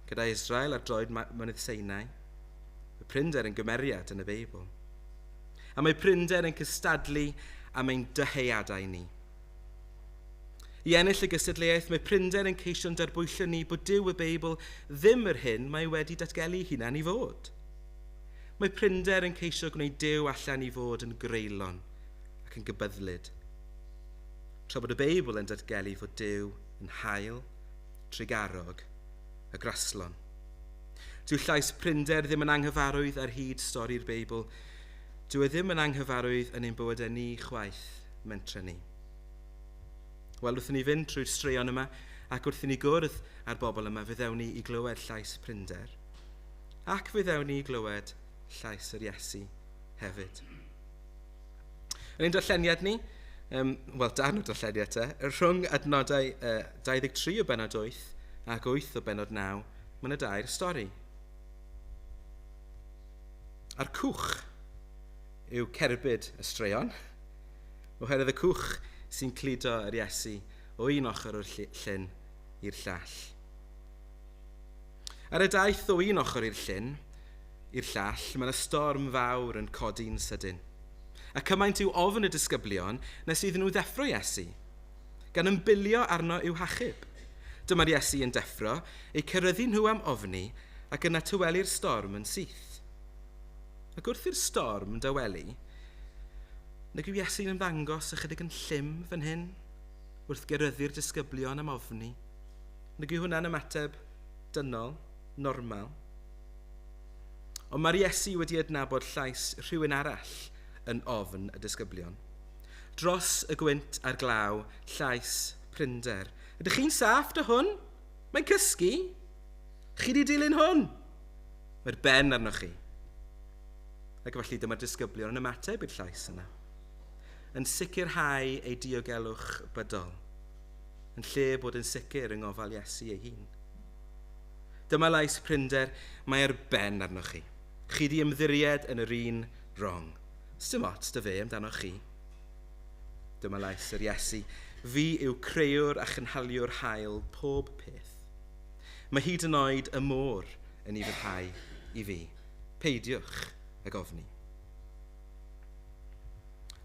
gyda Israel ar droed mynydd Sinai. Mae prinder yn gymeriad yn y Beibl. A mae prinder yn cystadlu am ein dyheadau ni. I ennill y gystadleuaeth, mae prinder yn ceisio'n darbwyllo ni bod Duw y Beibl ddim yr hyn mae wedi datgelu hunan i fod. Mae prinder yn ceisio gwneud Duw allan i fod yn greulon ac yn gybyddlyd. Tra bod y Beibl yn datgelu fod Duw yn hael, trugarog a graslon. Dyw llais prinder ddim yn anghyfarwydd ar hyd stori'r Beibl. Dyw e ddim yn anghyfarwydd yn ein bywydau ni chwaith, mentre ni. Wel, wrth i ni fynd trwy'r straeon yma ac wrth i ni gwrdd â'r bobl yma, fe ddewn ni i glywed llais prinder. Ac fe ddewn ni i glywed llais yr Iesu hefyd. Yn ein darlleniad ni, wel, darn o darlleniad te, rhwng adnodau 23 o bennod 8 ac 8 o bennod 9, mae yna dair stori. A'r cwch yw cerbyd y straeon, oherwydd y cwch sy'n cludo yr Iesu o un ochr o'r llyn i'r llall. Ar y daith o un ochr i'r llyn, i'r llall, mae yna storm fawr yn codi'n sydyn. A cymaint yw ofn y disgyblion nes iddyn nhw ddeffro Iesu, gan ymbilio arno i'w hachub. Dyma'r Iesu yn deffro, eu ceryddu nhw am ofni ac yna tywelu'r storm yn syth. Ac wrth i'r storm dawelu, nag yw Iesu'n ymddangos ychydig yn llym fan hyn, wrth geryddu'r disgyblion am ofni? Nag yw hwnna'n ymateb dynol, normal? Ond mae'r Iesu wedi adnabod llais rhywun arall yn ofn y disgyblion. Dros y gwynt a'r glaw, llais prinder. Ydych chi'n saff dy hwn? Mae'n cysgu. Chi di dilyn hwn? Mae'r ben arnoch chi. Ac felly dyma'r disgyblion yn ymateb i'r llais yna. Yn sicrhau ei diogelwch bydol. Yn lle bod yn sicr yng ngofal Iesu ei hun. Dyma lais prinder, mae ar ben arnoch chi. Chi di ymddiried yn yr un wrong. Sdim ots dy fe amdano chi. Dyma lais yr Iesu. Fi yw creuwr a chynhaliwr hael pob peth. Mae hyd yn oed y môr yn ei fyddhau i fi. Peidiwch ag ofni.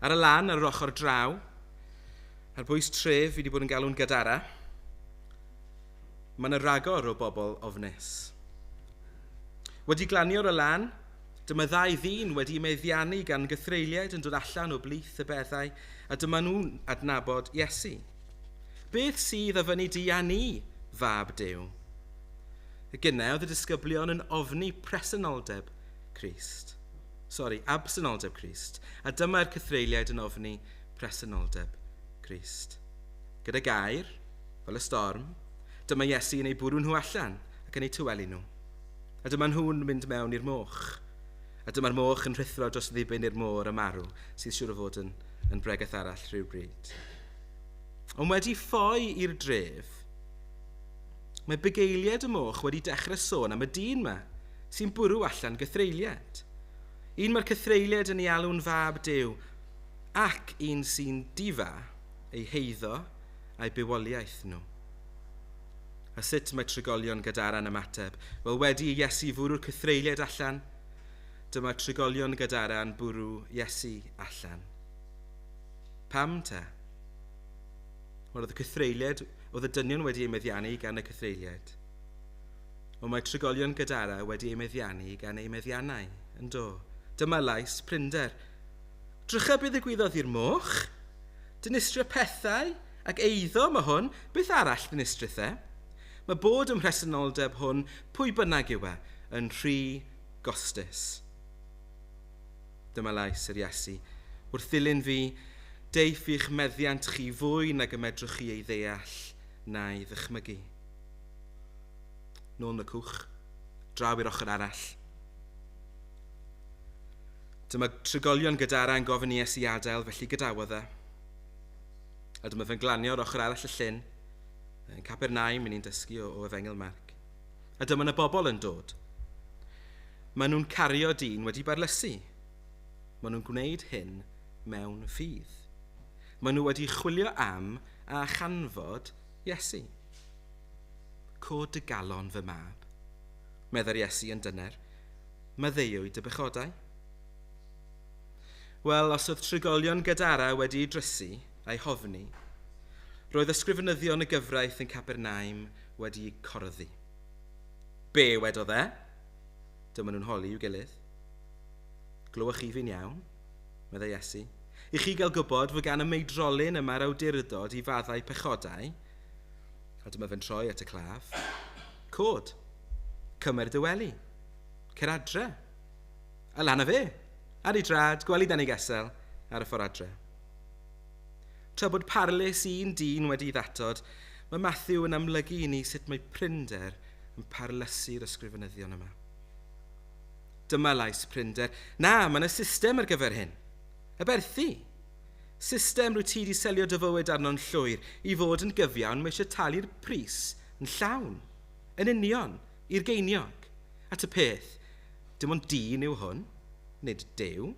Ar y lan, ar yr ochr draw, ar bwys tref fi wedi bod yn galw'n Gadara, mae yna ragor o bobl ofnus. Wedi glanio o'r lan, dyma ddau ddyn wedi meddiannu gan gythreuliaid yn dod allan o blith y beddau, a dyma nhw'n adnabod Iesu. Beth sydd a fyny di a ni, fab Duw? Y gynnau oedd y disgyblion yn ofni presenoldeb Crist. Sori, absenoldeb Crist. A dyma'r cythreuliaid yn ofni presenoldeb Crist. Gyda gair, fel y storm, dyma Iesu yn eu bwrw nhw allan ac yn eu tywelu nhw. A dyma nhw'n mynd mewn i'r moch. A dyma'r moch yn rhuthro dros ddibyn i'r môr a marw, sydd siŵr o fod yn bregaeth arall rhywbryd. Ond wedi ffoi i'r dref, mae bugeiliaid y moch wedi dechrau sôn am y dyn yma sy'n bwrw allan gythreuliaid. Un mae'r cythreuliaid yn ei alw'n fab Duw, ac un sy'n difa ei heiddo a'i bywoliaeth nhw. A sut mae trigolion Gadara'n ymateb? Wel, wedi i Iesu fwrw'r cythreuliaid allan, dyma trigolion Gadara'n bwrw Iesu allan. Pam te? Wel, oedd y cythreuliaid, oedd y dynion wedi eu meddiannu gan y cythreuliaid. Ond mae trigolion Gadara wedi eu meddiannu gan eu meddiannau, yn do. Dyma lais prinder. Drycha beth ddigwyddodd i'r moch? Dinistrio pethau ac eiddo mae hwn, beth arall dinistrith e? Mae bod ym mhresenoldeb hwn, pwy bynnag yw e, yn rhy gostus. Dyma lais yr Iesu. Wrth ddilyn fi, deiff i'ch meddiant chi fwy nag y medrwch chi ei ddeall na'i ddychmygu. Nôl yn y cwch, draw i'r ochr arall. Dyma trigolion Gadara yn gofyn i Iesu adael, felly gadawodd e. A dyma fe'n glanio o'r ochr arall y llyn, yn Capernaum, ni'n dysgu o Efengyl Marc. A dyma yna bobl yn dod. Maen nhw'n cario dyn wedi barlysu. Maen nhw'n gwneud hyn mewn ffydd. Maen nhw wedi chwilio am a chanfod Iesu. Cod dy galon fy mab, meddai'r Iesu yn dyner, maddeuwyd dy bechodau. Wel, os oedd trigolion Gadara wedi ei drysu a'i hofni, roedd ysgrifenyddion y gyfraith yn Capernaum wedi corddi. Be wedodd e? Dyma nhw'n holi i'w gilydd. Glywch chi fi'n iawn, meddai Iesu. I chi gael gwybod fod gan y meidrolyn yma'r awdurdod i faddau pechodau, a dyma fe'n troi at y claf, cod, cymer dy wely, cer adre, a lan â fe, ar ei drad, gwely dan ei gesel, ar y ffordd adre. Tra bod parlys un dyn wedi ddatod, mae Matthew yn amlygu i ni sut mae prinder yn parlysu'r ysgrifenyddion yma. Dyma lais prinder. Na, mae yna system ar gyfer hyn. Aberthu. System rwy ti wedi selio dy fywyd arno'n llwyr. I fod yn gyfiawn, mae eisiau talu'r pris yn llawn, yn union, i'r geiniog. At y peth, dim ond dyn yw hwn, nid Duw.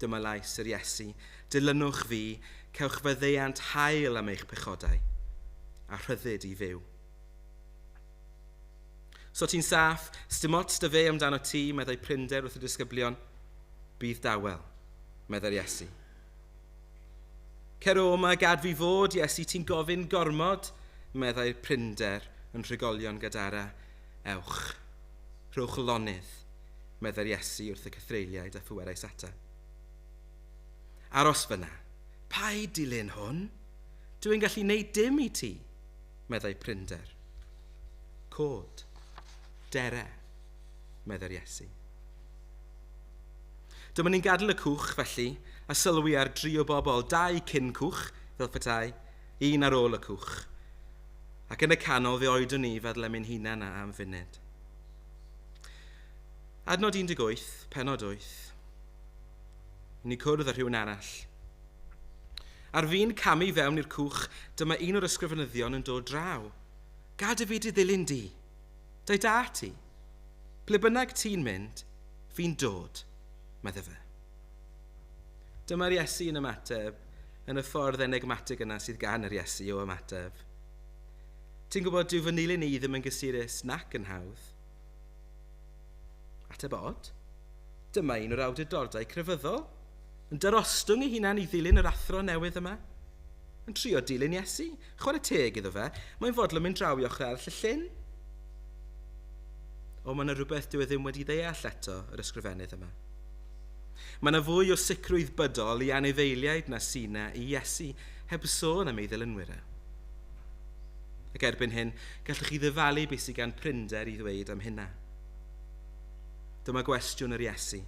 Dyma lais yr Iesu. Dilynwch fi, cewch faddeuant hael am eich pechodau, a rhyddid i fyw. So ti'n saff, sdim ots dy fe amdano ti, meddai prinder wrth y disgyblion. Bydd dawel, meddai'r Iesu. Cer o yma, gad fi fod, Iesu, ti'n gofyn gormod, meddai'r prinder yn rhigolion Gadara. Ewch, rhowch lonydd, meddai'r Iesu wrth y cythreuliaid a phwerau Satan. Aros fyna, paid dilyn hwn, dwi'n gallu neud dim i ti, meddai prinder. Cod, dere, meddai'r Iesu. Dyma ni'n gadael y cwch, felly, a sylwi ar dri o bobl, dau cyn cwch, fel petai, un ar ôl y cwch. Ac yn y canol fe oedwn ni feddwl am ein hunan am funud. Adnod 18, pennod 8. Ni cwrdd â rhywun arall. Ar fin camu fewn i'r cwch, dyma un o'r ysgrifenyddion yn dod draw. Gad i fi dy ddilyn di. Dau da ti. Ble bynnag ti'n mynd, fi'n dod, medde fe. Dyma'r Iesu yn ymateb yn y ffordd enigmatig yna sydd gan yr Iesu o ymateb. Ti'n gwybod, dyw fy nilyn i ddim yn gysurus nac yn hawdd. Ateb od. Dyma un o'r awdurdodau crefyddol, yn darostwng ei hunan i ddilyn yr athro newydd yma. Yn trio dilyn Iesu. Chwarae teg iddo fe, mae'n fodlon mynd draw i ochr arall y llyn. Ond mae yna rhywbeth dyw e ddim wedi ddeall eto, yr ysgrifennydd yma. Mae yna fwy o sicrwydd bydol i anifeiliaid na syna i Iesu, heb sôn am ei ddilynwyr e. Ac erbyn hyn, gallwch chi ddyfalu beth sydd gan prinder i ddweud am hynna. Dyma gwestiwn yr Iesu.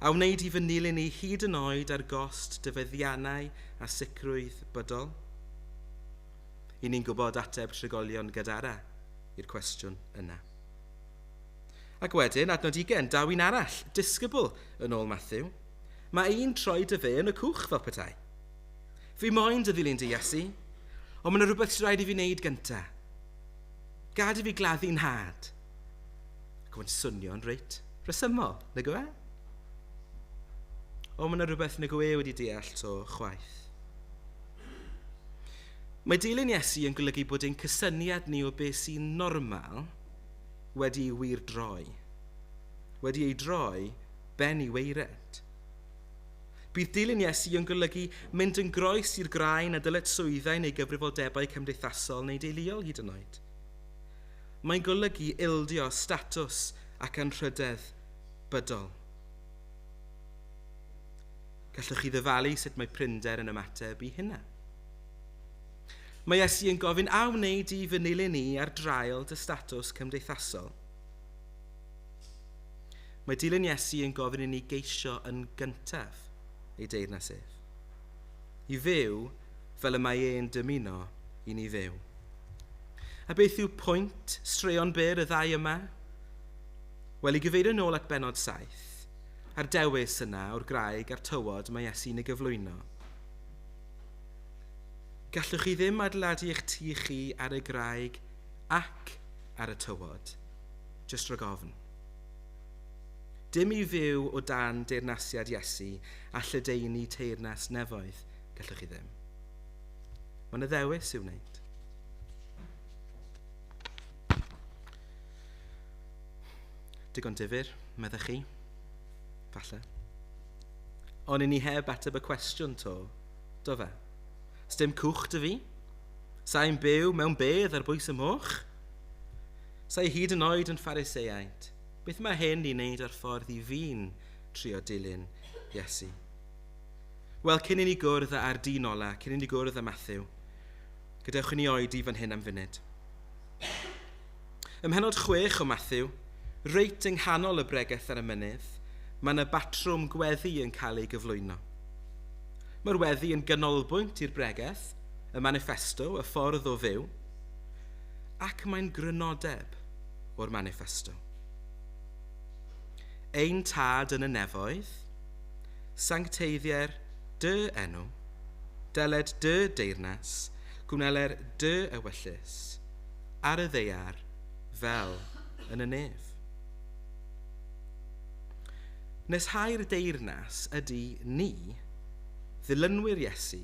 A wneud i fy nilyn i hyd yn oed ar gost dy feddiannau a sicrwydd bydol? I ni'n gwybod ateb trigolion Gadara i'r cwestiwn yna. Ac wedyn, adnod 20, daw un arall, disgybl, yn ôl Matthew. Mae un troi dy fe yn y cwch fel petai. Fi moyn dy ddilyn dy Iesu, ond mae yna rhywbeth sy'n rhaid i fi wneud gynta. Gad i fi gladdu nhad. Ac mae'n swnio'n reit rhesymol, nag yw e? Ond mae yna rhywbeth nag yw e wedi deall to chwaith. Mae dilyn Iesu yn golygu bod ein cysyniad ni o beth sy'n normal wedi ei wir droi. Wedi ei droi ben i weired. Bydd dilyn Iesu yn golygu mynd yn groes i'r graen a dyletswyddau neu gyfrifoldebau cymdeithasol neu deuluol hyd yn oed. Mae'n golygu ildio statws ac anrhydedd bydol. Gallwch chi ddyfalu sut mae prinder yn ymateb i hynna. Mae Iesu yn gofyn, a wneud i fy nilyn i ar draul dy statws cymdeithasol? Mae dilyn Iesu yn gofyn i ni geisio yn gyntaf ei deyrnas ef. I fyw fel y mae e'n dymuno i ni fyw. A beth yw pwynt straeon byr y ddau yma? Wel, i gyfeirio nôl at benod 7, a'r dewis yna o'r graig a'r tywod mae Iesu'n ei gyflwyno. Gallwch chi ddim adeiladu eich tŷ chi ar y graig ac ar y tywod, jyst rhag ofn. Dim i fyw o dan deyrnasiad Iesu a lledaenu teyrnas nefoedd, gallwch chi ddim. Mae yna ddewis i'w wneud. Digon difyr, meddech chi? Falle. Ond i ni heb ateb y cwestiwn to, do fe? Sdim cwch dy fi? Sa'n byw mewn bedd ar bwys y moch? Sa'i hyd yn oed yn Phariseaid? Beth mae hyn i wneud ar ffordd i fi'n trio dilyn Iesu? Wel, cyn i ni gwrdd â'r dyn ola, cyn i ni gwrdd â Matthew, gadewch i ni oedi fan hyn am funud. Ym mhennod 6 o Matthew, reit yng nghanol y bregeth ar y mynydd, mae yna batrwm gweddi yn cael ei gyflwyno. Mae'r weddi yn ganolbwynt i'r bregeth, y manifesto, y ffordd o fyw, ac mae'n grynodeb o'r manifesto. Ein tad yn y nefoedd, sancteiddier dy enw, deled dy deyrnas, gwneler dy ewyllys, ar y ddaear fel yn y nef. Neshau'r deyrnas ydy ni, ddilynwyr Iesu,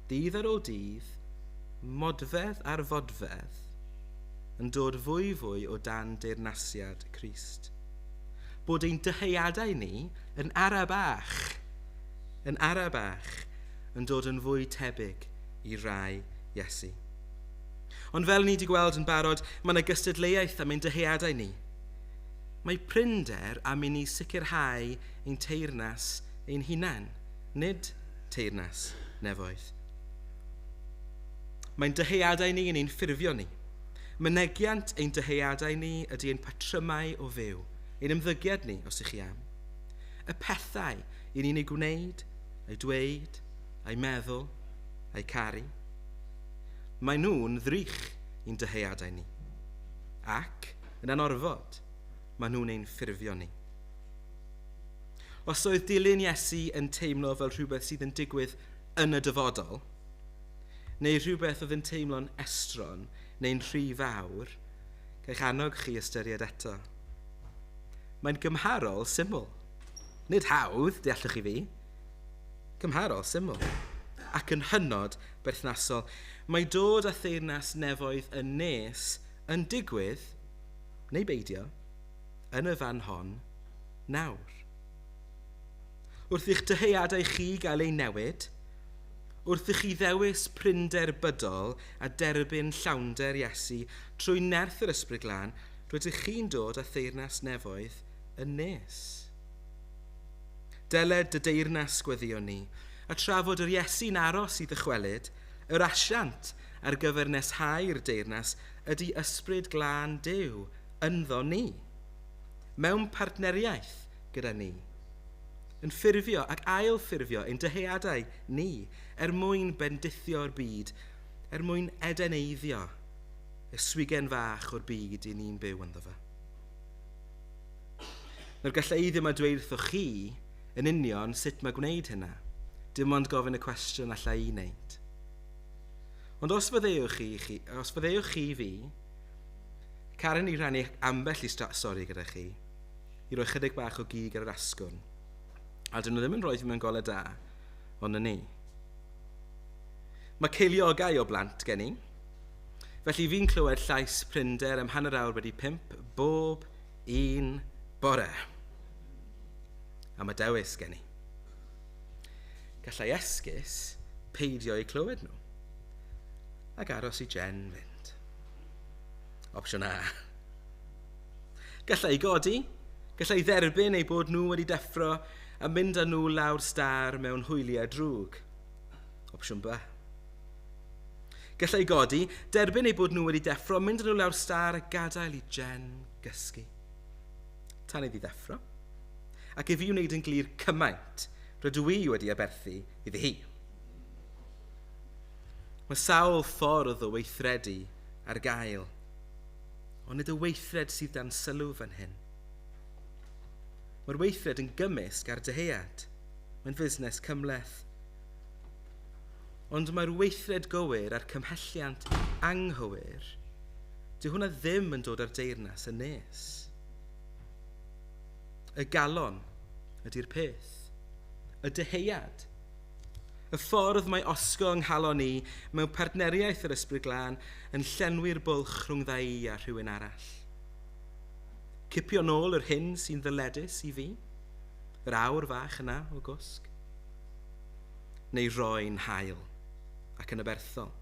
dydd ar ôl dydd, modfedd ar fodfedd, yn dod fwy fwy o dan deyrnasiad Crist. Bod ein dyheadau ni yn ara bach, yn dod yn fwy tebyg i rai Iesu. Ond fel ni wedi gweld yn barod, mae yna gystadleuaeth am ein dyheadau ni. Mae prinder am i ni sicrhau ein teyrnas ein hunain, nid teyrnas nefoedd. Mae'n dyheadau ni yn ein ffurfio ni. Mynegiant ein dyheadau ni ydy ein patrymau o fyw, ein ymddygiad ni, os ych chi am. Y pethau i ni'n ei gwneud, ei dweud, ei meddwl, ei caru. Mae nhw'n ddrych i'n dyheadau ni. Ac, yn anorfod, mae nhw'n ein ffurfio ni. Os oedd dilyn Iesu yn teimlo fel rhywbeth sydd yn digwydd yn y dyfodol, neu rhywbeth oedd yn teimlo'n estron neu'n rhy fawr, gaich annog chi ystyried eto. Mae'n gymharol syml. Nid hawdd, deallwch chi fi. Cymharol syml. ac yn hynod berthnasol. Mae dod â theyrnas nefoedd yn nes yn digwydd, neu beidio, yn y fan hon nawr. Wrth i'ch dyheadau chi gael eu newid, wrth i chi ddewis prinder bydol a derbyn llawnder Iesu trwy nerth yr Ysbryd Glân, rydych chi'n dod â theyrnas nefoedd yn nes. Deled dy deyrnas gweddion ni, a trafod yr Iesu'n aros i ddychwelyd, yr asiant ar gyfer neshau'r deyrnas ydy Ysbryd Glân Duw ynddo ni, mewn partneriaeth gyda ni, yn ffurfio ac ail-ffurfio ein dyheadau ni er mwyn bendithio'r byd, er mwyn edeneiddio y swigen fach o'r byd i ni'n byw ynddo fe. Nawr gallai i ddim a dweud wrthoch chi yn union sut mae gwneud hynna. Dim ond gofyn y cwestiwn allai i wneud. Ond os fyddewch chi fi, Karen i rannu ambell i stori gyda chi, i roi chydig bach o gig ar yr asgwrn. A dyn nhw ddim yn rhoi fi mewn golau da, ond na ni. Mae ceiliogau o blant gen i. Felly fi'n clywed llais prinder am 5:15 bob un bore. A mae dewis gen i. Gallai esgus peidio eu clywed nhw ac aros i Jen fynd. Opsiwn A. Gallai godi, gallai dderbyn eu bod nhw wedi deffro a mynd â nhw lawr star mewn hwyliau drwg. Opsiwn B. Gallai godi, derbyn eu bod nhw wedi deffro, mynd â nhw lawr star a gadael i Jen gysgu. Tan iddi ddeffro. Ac i fi wneud yn glir cymaint rydw i wedi aberthu iddi hi. Mae sawl ffordd o weithredu ar gael, ond nid y weithred sydd dan sylw fan hyn. Mae'r weithred yn gymysg ar dyhead. Mae'n fusnes cymhleth. Ond mae'r weithred gywir a'r cymhelliant anghywir, dyw hwnna ddim yn dod ar deyrnas yn nes. Y galon ydy'r peth. Y dyhead. Y ffordd mae osgo yng nghalon ni mewn partneriaeth yr Ysbryd Glân yn llenwi'r bwlch rhwng ddau i a rhywun arall. Cipio nôl yr hyn sy'n ddyledus i fi, yr awr fach yna o gwsg, neu roi'n hael ac yn aberthol.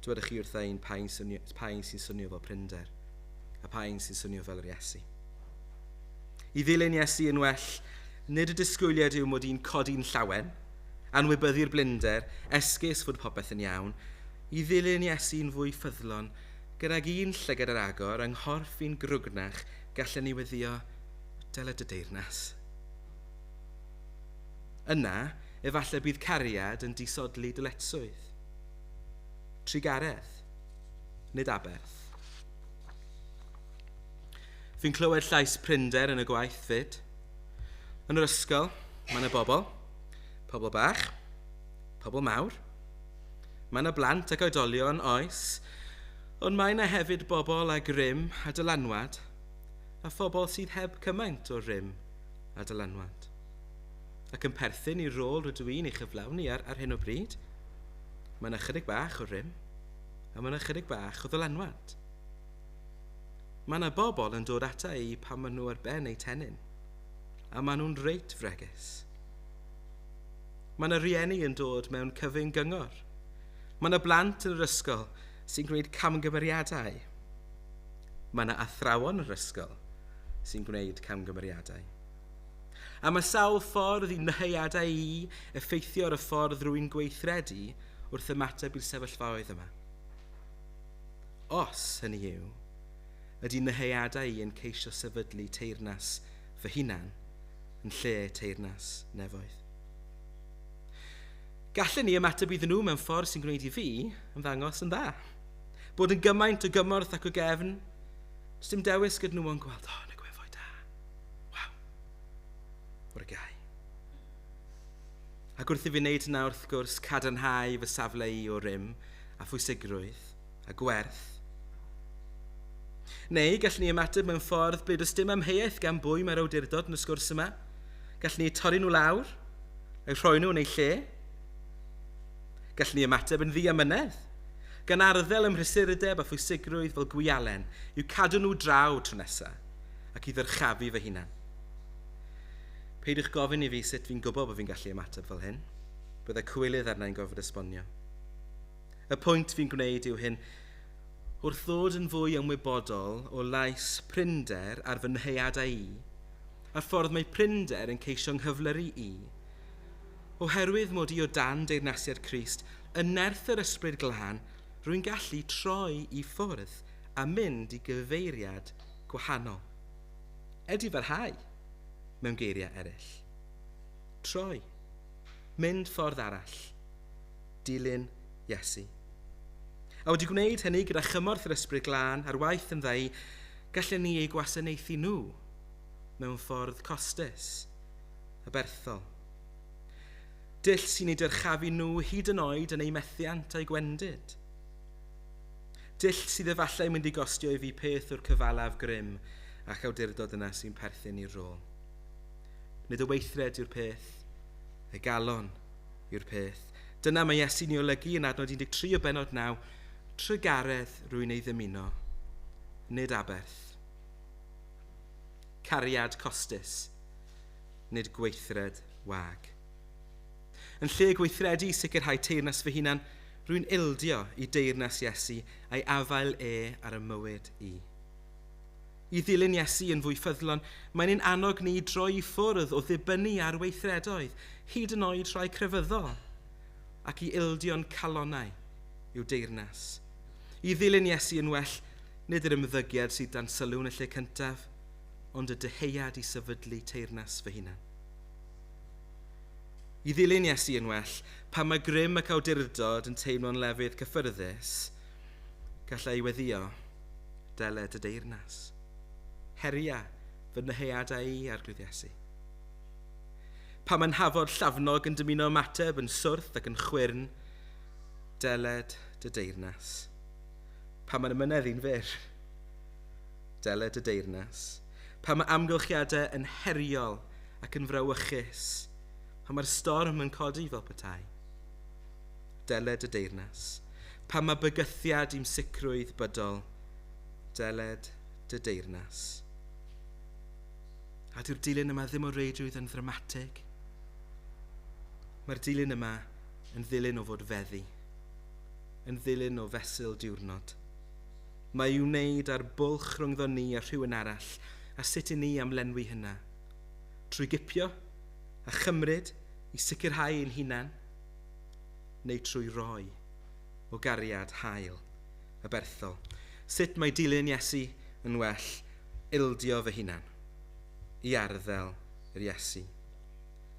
Dwedwch chi wrtha i'n pa un sy'n swnio fel prinder a pa un sy'n swnio fel yr Iesu. I ddilyn Iesu yn well, nid y disgwyliad yw mod i'n codi'n llawen, anwybyddu'r blinder, esgus fod popeth yn iawn, i ddilyn Iesu'n fwy ffyddlon, gydag un llygad ar agor, yng nghorff i'n grwgnach, gallen ni weddio, deled y deyrnas. Yna, efallai bydd cariad yn disodli dyletswydd. Trugaredd, nid aberth. Fi'n clywed llais prinder yn y gwaith fyd. Yn yr ysgol, mae yna bobl, pobl bach, pobl mawr. Mae yna blant ac oedolion, oes, ond mae yna hefyd bobl â grym a dylanwad, a phobl sydd heb cymaint o rym a dylanwad. Ac yn perthyn i'r rôl rydw i'n ei chyflawni ar hyn o bryd, mae yna chydig bach o rym, a mae yna chydig bach o ddylanwad. Mae yna bobl yn dod ata i pan maen nhw ar ben eu tennyn, a maen nhw'n reit fregus. Mae yna rieni yn dod mewn cyfyng gyngor. Mae yna blant yn yr ysgol sy'n gwneud camgymeriadau. Mae yna athrawon yn yr ysgol sy'n gwneud camgymeriadau. A mae sawl ffordd i nyheuadau i effeithio ar y ffordd rwy'n gweithredu wrth ymateb i'r sefyllfaoedd yma. Os, hynny yw, ydy nyheuadau i yn ceisio sefydlu teyrnas fy hunan yn lle teyrnas nefoedd. Gallen ni ymateb iddyn nhw mewn ffordd sy'n gwneud i fi ymddangos yn dda. Bod yn gymaint o gymorth ac o gefn, does dim dewis gyda nhw ond gweld, o, na gwefoi da. Waw, what a guy. Ac wrth i fi wneud hynna wrth gwrs cadarnhau fy safle i o rym a phwysigrwydd a gwerth. Neu gallwn ni ymateb mewn ffordd ble does dim amheuaeth gan bwy mae'r awdurdod yn y sgwrs yma. Gallwn ni torri nhw lawr, Eu rhoi nhw yn eu lle? Gallwn ni ymateb yn ddiamynedd, gan arddel ym mhrysurdeb a phwysigrwydd fel gwialen i'w cadw nhw draw tro nesaf ac i ddyrchafu fy hunan. Peidiwch gofyn i fi sut fi'n gwybod bod fi'n gallu ymateb fel hyn. Byddai cywilydd arna i'n gorfod esbonio. Y pwynt fi'n gwneud yw hyn, wrth ddod yn fwy ymwybodol o lais prinder ar fy nyheadau i, a'r ffordd mae prinder yn ceisio nghyflyru i, oherwydd mod i o dan deyrnasiad Crist, yn nerth yr Ysbryd Glân, rwy'n gallu troi i ffwrdd a mynd i gyfeiriad gwahanol. Edifarhau, mewn geiriau eraill. Troi. Mynd ffordd arall. Dilyn Iesu. A wedi gwneud hynny gyda chymorth yr Ysbryd Glân ar waith yn ddau, gallen ni eu gwasanaethu nhw mewn ffordd costus a berthol. Dull sy'n eu dyrchafu nhw hyd yn oed yn eu methiant a'u gwendid. Dull sydd efallai mynd i gostio i fi peth o'r cyfalaf grym ac awdurdod yna sy'n perthyn i'r rôl. Nid y weithred yw'r peth, y galon yw'r peth. Dyna mae Iesu'n ei olygu yn adnod 13 o bennod 9, trugaredd rwy'n ei ddymuno, nid aberth. Cariad costus, nid gweithred wag. Yn lle gweithredu i sicrhau teyrnas fy hunan, rwy'n ildio i deyrnas Iesu a'i afael e ar y mywyd i. I ddilyn Iesu yn fwy ffyddlon, mae'n ein annog ni i droi i ffwrdd o ddibynnu ar weithredoedd, hyd yn oed rhai crefyddol, ac i ildio'n calonnau i'w deyrnas. I ddilyn Iesu yn well, nid yr ymddygiad sydd dan sylw yn y lle cyntaf, ond y dyheuad i sefydlu teyrnas fy hunan. I ddilyn Iesu yn well, pan mae grym ac awdurdod yn teimlo'n lefydd cyffyrddus, gallai weddio, deled y deyrnas. Heria fy nyheadau i, Arglwydd Iesu. Pan mae'n hafod llafnog yn dymuno ymateb yn swrth ac yn chwyrn, deled dy deyrnas. Pan mae'n ymynedd i'n fyr, deled dy deyrnas. Pan mae amgylchiadau yn heriol ac yn frawychus, pan mae'r storm yn codi fel petai, deled y deyrnas. Pan mae bygythiad i'm sicrwydd bydol, deled dy deyrnas. A dyw'r dilyn yma ddim o reidrwydd yn ddramatig. Mae'r dilyn yma yn ddilyn o fod feddi, yn ddilyn o fesul diwrnod. Mae i'w wneud â'r bwlch rhyngddo ni a rhywun arall, a sut i ni am lenwi hynna. Trwy gipio a chymryd i sicrhau ein hunan, neu trwy roi o gariad hael a berthol. Sut mae dilyn Iesu yn well ildio fy hunan i arddel yr Iesu.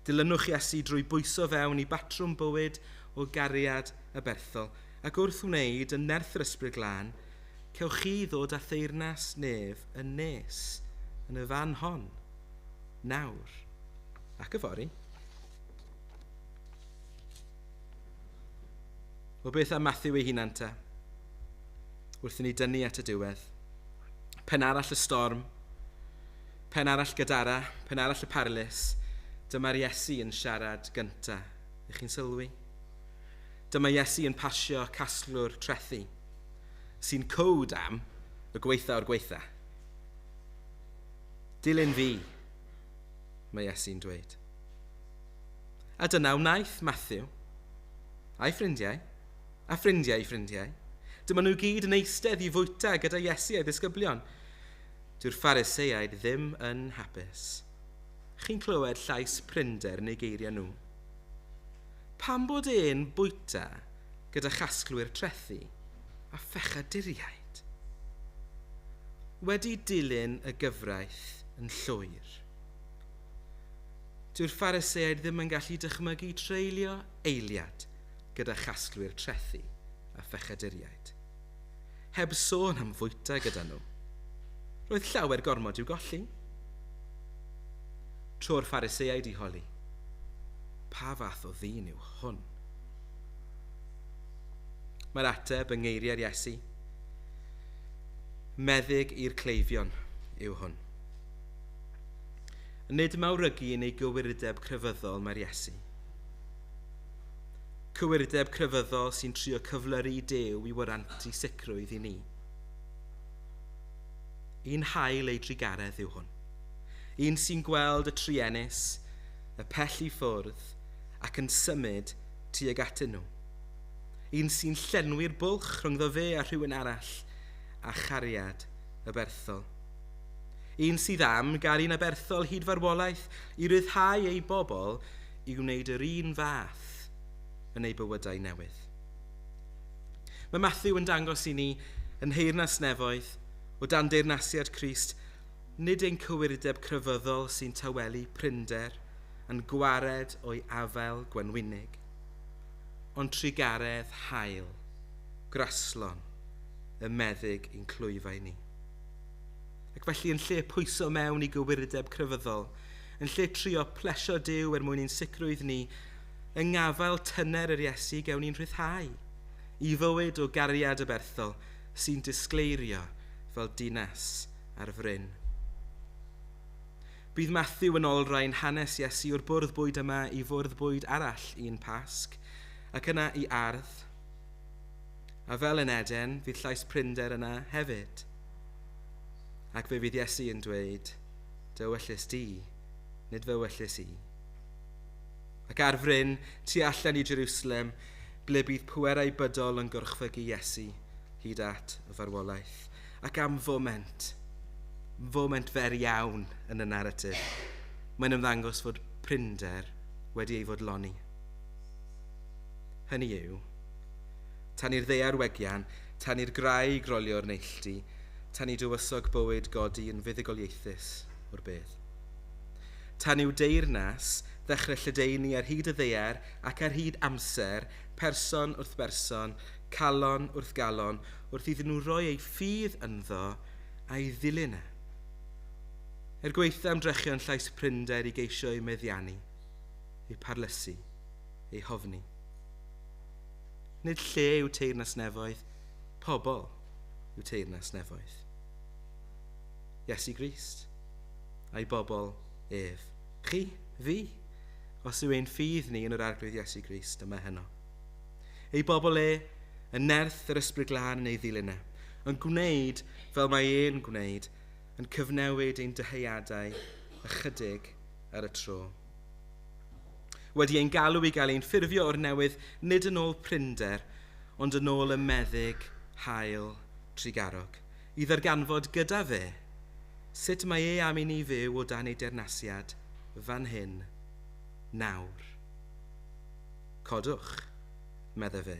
Dilynwch Iesu drwy bwyso fewn i batrwm bywyd o gariad a berthol, ac wrth wneud yn nerth yr Ysbryd Glân, cewch chi ddod â theyrnas nef yn nes yn y fan hon, nawr ac yfory. O beth am Matthew ei hunan ta? Wrth i ni dynnu at y diwedd. Pen arall y storm, pen arall Gadara, pen arall y parlys, dyma'r Iesu yn siarad gynta. Ych chi'n sylwi? Dyma Iesu yn pasio casglwr trethu, sy'n cod am y gweitha o'r gweitha. Dilyn fi, mae Iesu'n dweud. A dyna wnaeth Matthew, a'i ffrindiau, a ffrindiau ei ffrindiau. Dyma nhw gyd yn eistedd i fwyta gyda Iesu a'i ddisgyblion. Dyw'r Phariseaid ddim yn hapus. Chi'n clywed llais prinder yn eu geiriau nhw. Pam bod e'n bwyta gyda chasglwyr trethu a phechaduriaid? Wedi dilyn y gyfraith yn llwyr. Dyw'r Phariseaid ddim yn gallu dychmygu treulio eiliad gyda chasglwyr trethu a phechaduriaid. Heb sôn am fwyta gyda nhw. Roedd llawer gormod i'w golli. Tro'r Phariseaid i holi, pa fath o ddyn yw hwn? Mae'r ateb yng ngeiriau'r Iesu. Meddyg i'r cleifion yw hwn. Nid mawrygu yn ei gywirdeb crefyddol mae'r Iesu. Cywirdeb crefyddol sy'n trio cyflyru Duw i warantu sicrwydd i ni. Un hael ei drugaredd yw hwn. Un sy'n gweld y truenus, y pell i ffwrdd, ac yn symud tuag atyn nhw. Un sy'n llenwi'r bwlch rhyngddo fe a rhywun arall, a chariad aberthol. Un sydd am gael un aberthol hyd farwolaeth i ryddhau ei bobl i wneud yr un fath yn ei bywydau newydd. Mae Matthew yn dangos i ni yn nheyrnas nefoedd o dan deyrnasiad Crist, nid ein cywirdeb crefyddol sy'n tawelu prinder yn gwared o'i afael gwenwynig, ond trugaredd hael, graslon, y meddyg i'n clwyfau ni. Ac felly yn lle pwyso mewn i gywirdeb crefyddol, yn lle trio plesio Duw er mwyn ein sicrwydd ni, yng ngafael tyner yr Iesu gewn ni'n rhyddhau i fywyd o gariad aberthol sy'n disgleirio fel dinas ar fryn. Bydd Matthew yn olrhain hanes Iesu o'r bwrdd bwyd yma i fwrdd bwyd arall un Pasg, ac yna i ardd. A fel yn Eden, fydd llais prinder yna hefyd. Ac fe fydd Iesu yn dweud, dy ewyllys di, nid fy ewyllys i. Ac ar fryn, tu allan i Jerusalem, ble bydd pwerau bydol yn gorchfygu Iesu hyd at y farwolaeth. Ac am foment, foment fer iawn yn y naratif, mae'n ymddangos fod prinder wedi ei fodloni. Hynny yw, tan i'r ddaear wegian, tan i'r graig rolio'r neilltu, tan i dywysog bywyd godi yn fuddugoliaethus o'r bedd. Tan i'w deyrnas ddechrau lledaenu ar hyd y ddaear ac ar hyd amser, person wrth berson, calon wrth galon, wrth iddyn nhw roi eu ffydd ynddo a'i ddilyn e. Er gwaetha ymdrechion llais prinder i geisio ei meddiannu, ei parlysu, ei hofni. Nid lle yw teyrnas nefoedd, pobl yw teyrnas nefoedd. Iesu Grist a'i bobl ef. Chi, fi, os yw ein ffydd ni yn yr Arglwydd Iesu Grist yma heno. Ei bobl e, yn nerth yr Ysbryd Glân yn ei ddilyn e, yn gwneud fel mae e'n gwneud, yn cyfnewid ein dyheadau ychydig ar y tro. Wedi ein galw i gael ein ffurfio o'r newydd, nid yn ôl prinder, ond yn ôl y meddyg hael trugarog, i ddarganfod gyda fe sut mae e am i ni fyw o dan ei deyrnasiad fan hyn, nawr. Codwch, medde fe.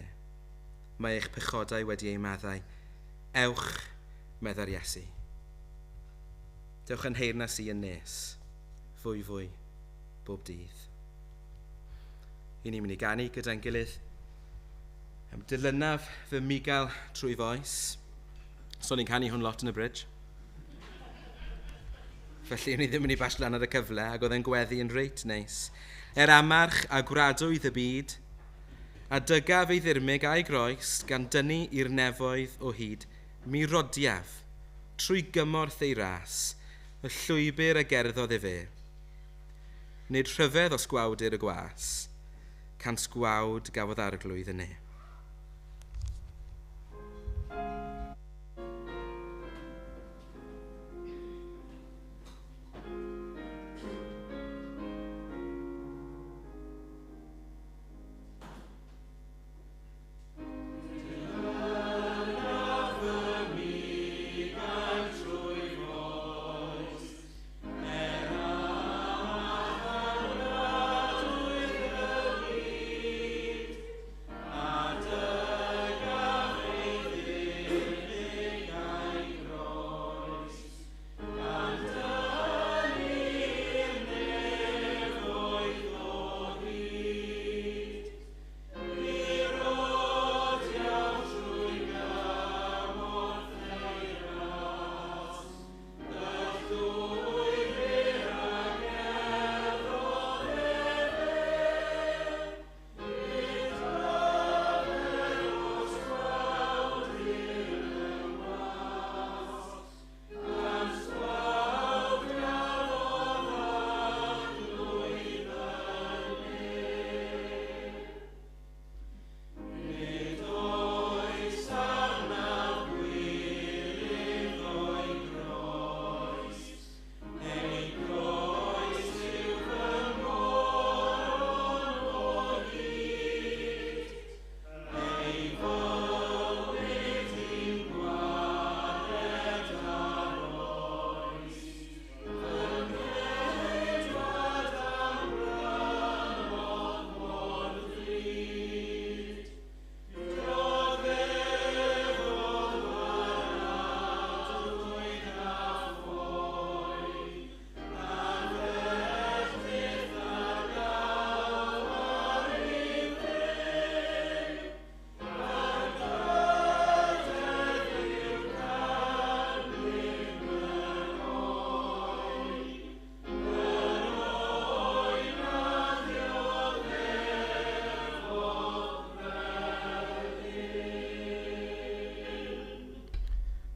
Mae eich pechodau wedi eu maddau. Ewch, medda'r Iesu. Dewch yn nheyrnas i yn nes, fwy fwy, bob dydd. I ni'n mynd i ganu gyda'n gilydd. Am dilynaf fy migael trwy foes. So ni'n canu hwn lot yn y bridge. Felly o'n i ddim yn ei basio lan ar y cyfle ac oedd e'n gweddu yn reit neis. Er amarch a gwradwydd y byd, a dygaf ei ddirmyg a'i groes gan dynnu i'r nefoedd o hyd, mi rodiaf, trwy gymorth ei ras, y llwybr a gerddodd efe. Nid rhyfedd os gwawd i'r y gwas, cant gwawd gafodd arglwydd yn e. Amen.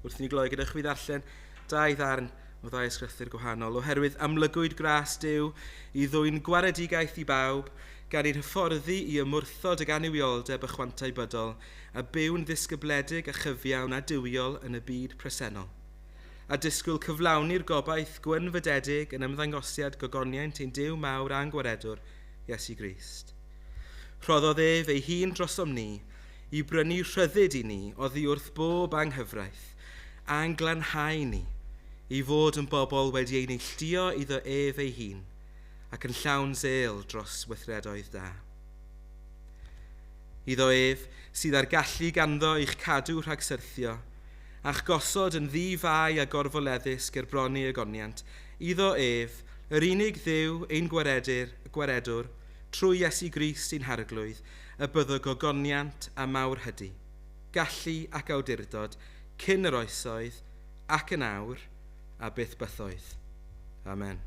Wrth i ni gloi gyda chwi ddarllen dau ddarn o ddau ysgrythur gwahanol, oherwydd amlygwyd gras Duw i ddwyn gwaredigaeth i bawb, gan i'n hyfforddi i ymwrthod ag annuwioldeb y chwantau bydol a byw'n ddisgybledig a chyfiawn a duwiol yn y byd presennol. A disgwyl cyflawni'r gobaith gwynfydedig yn ymddangosiad gogoniaint ein Duw mawr a'n gwaredwr, Iesu Grist. Rhoddodd ef ei hun drosom ni i brynu rhyddid i ni oddi wrth bob anghyfraith, a'n glanhau ni i fod yn bobl wedi ei neilltuo iddo ef ei hun ac yn llawn zel dros weithredoedd da. Iddo ef sydd â'r gallu ganddo i'ch cadw rhag syrthio, a'ch gosod yn ddi-fai a gorfoleddus ger bron ei ogoniant, iddo ef, yr unig Dduw ein gwaredur, gwaredwr, trwy Iesu Grist ein harglwydd, y byddo gogoniant a mawrhydi, gallu ac awdurdod, cyn yr oesoedd, ac yn awr, a byth bythoedd. Amen.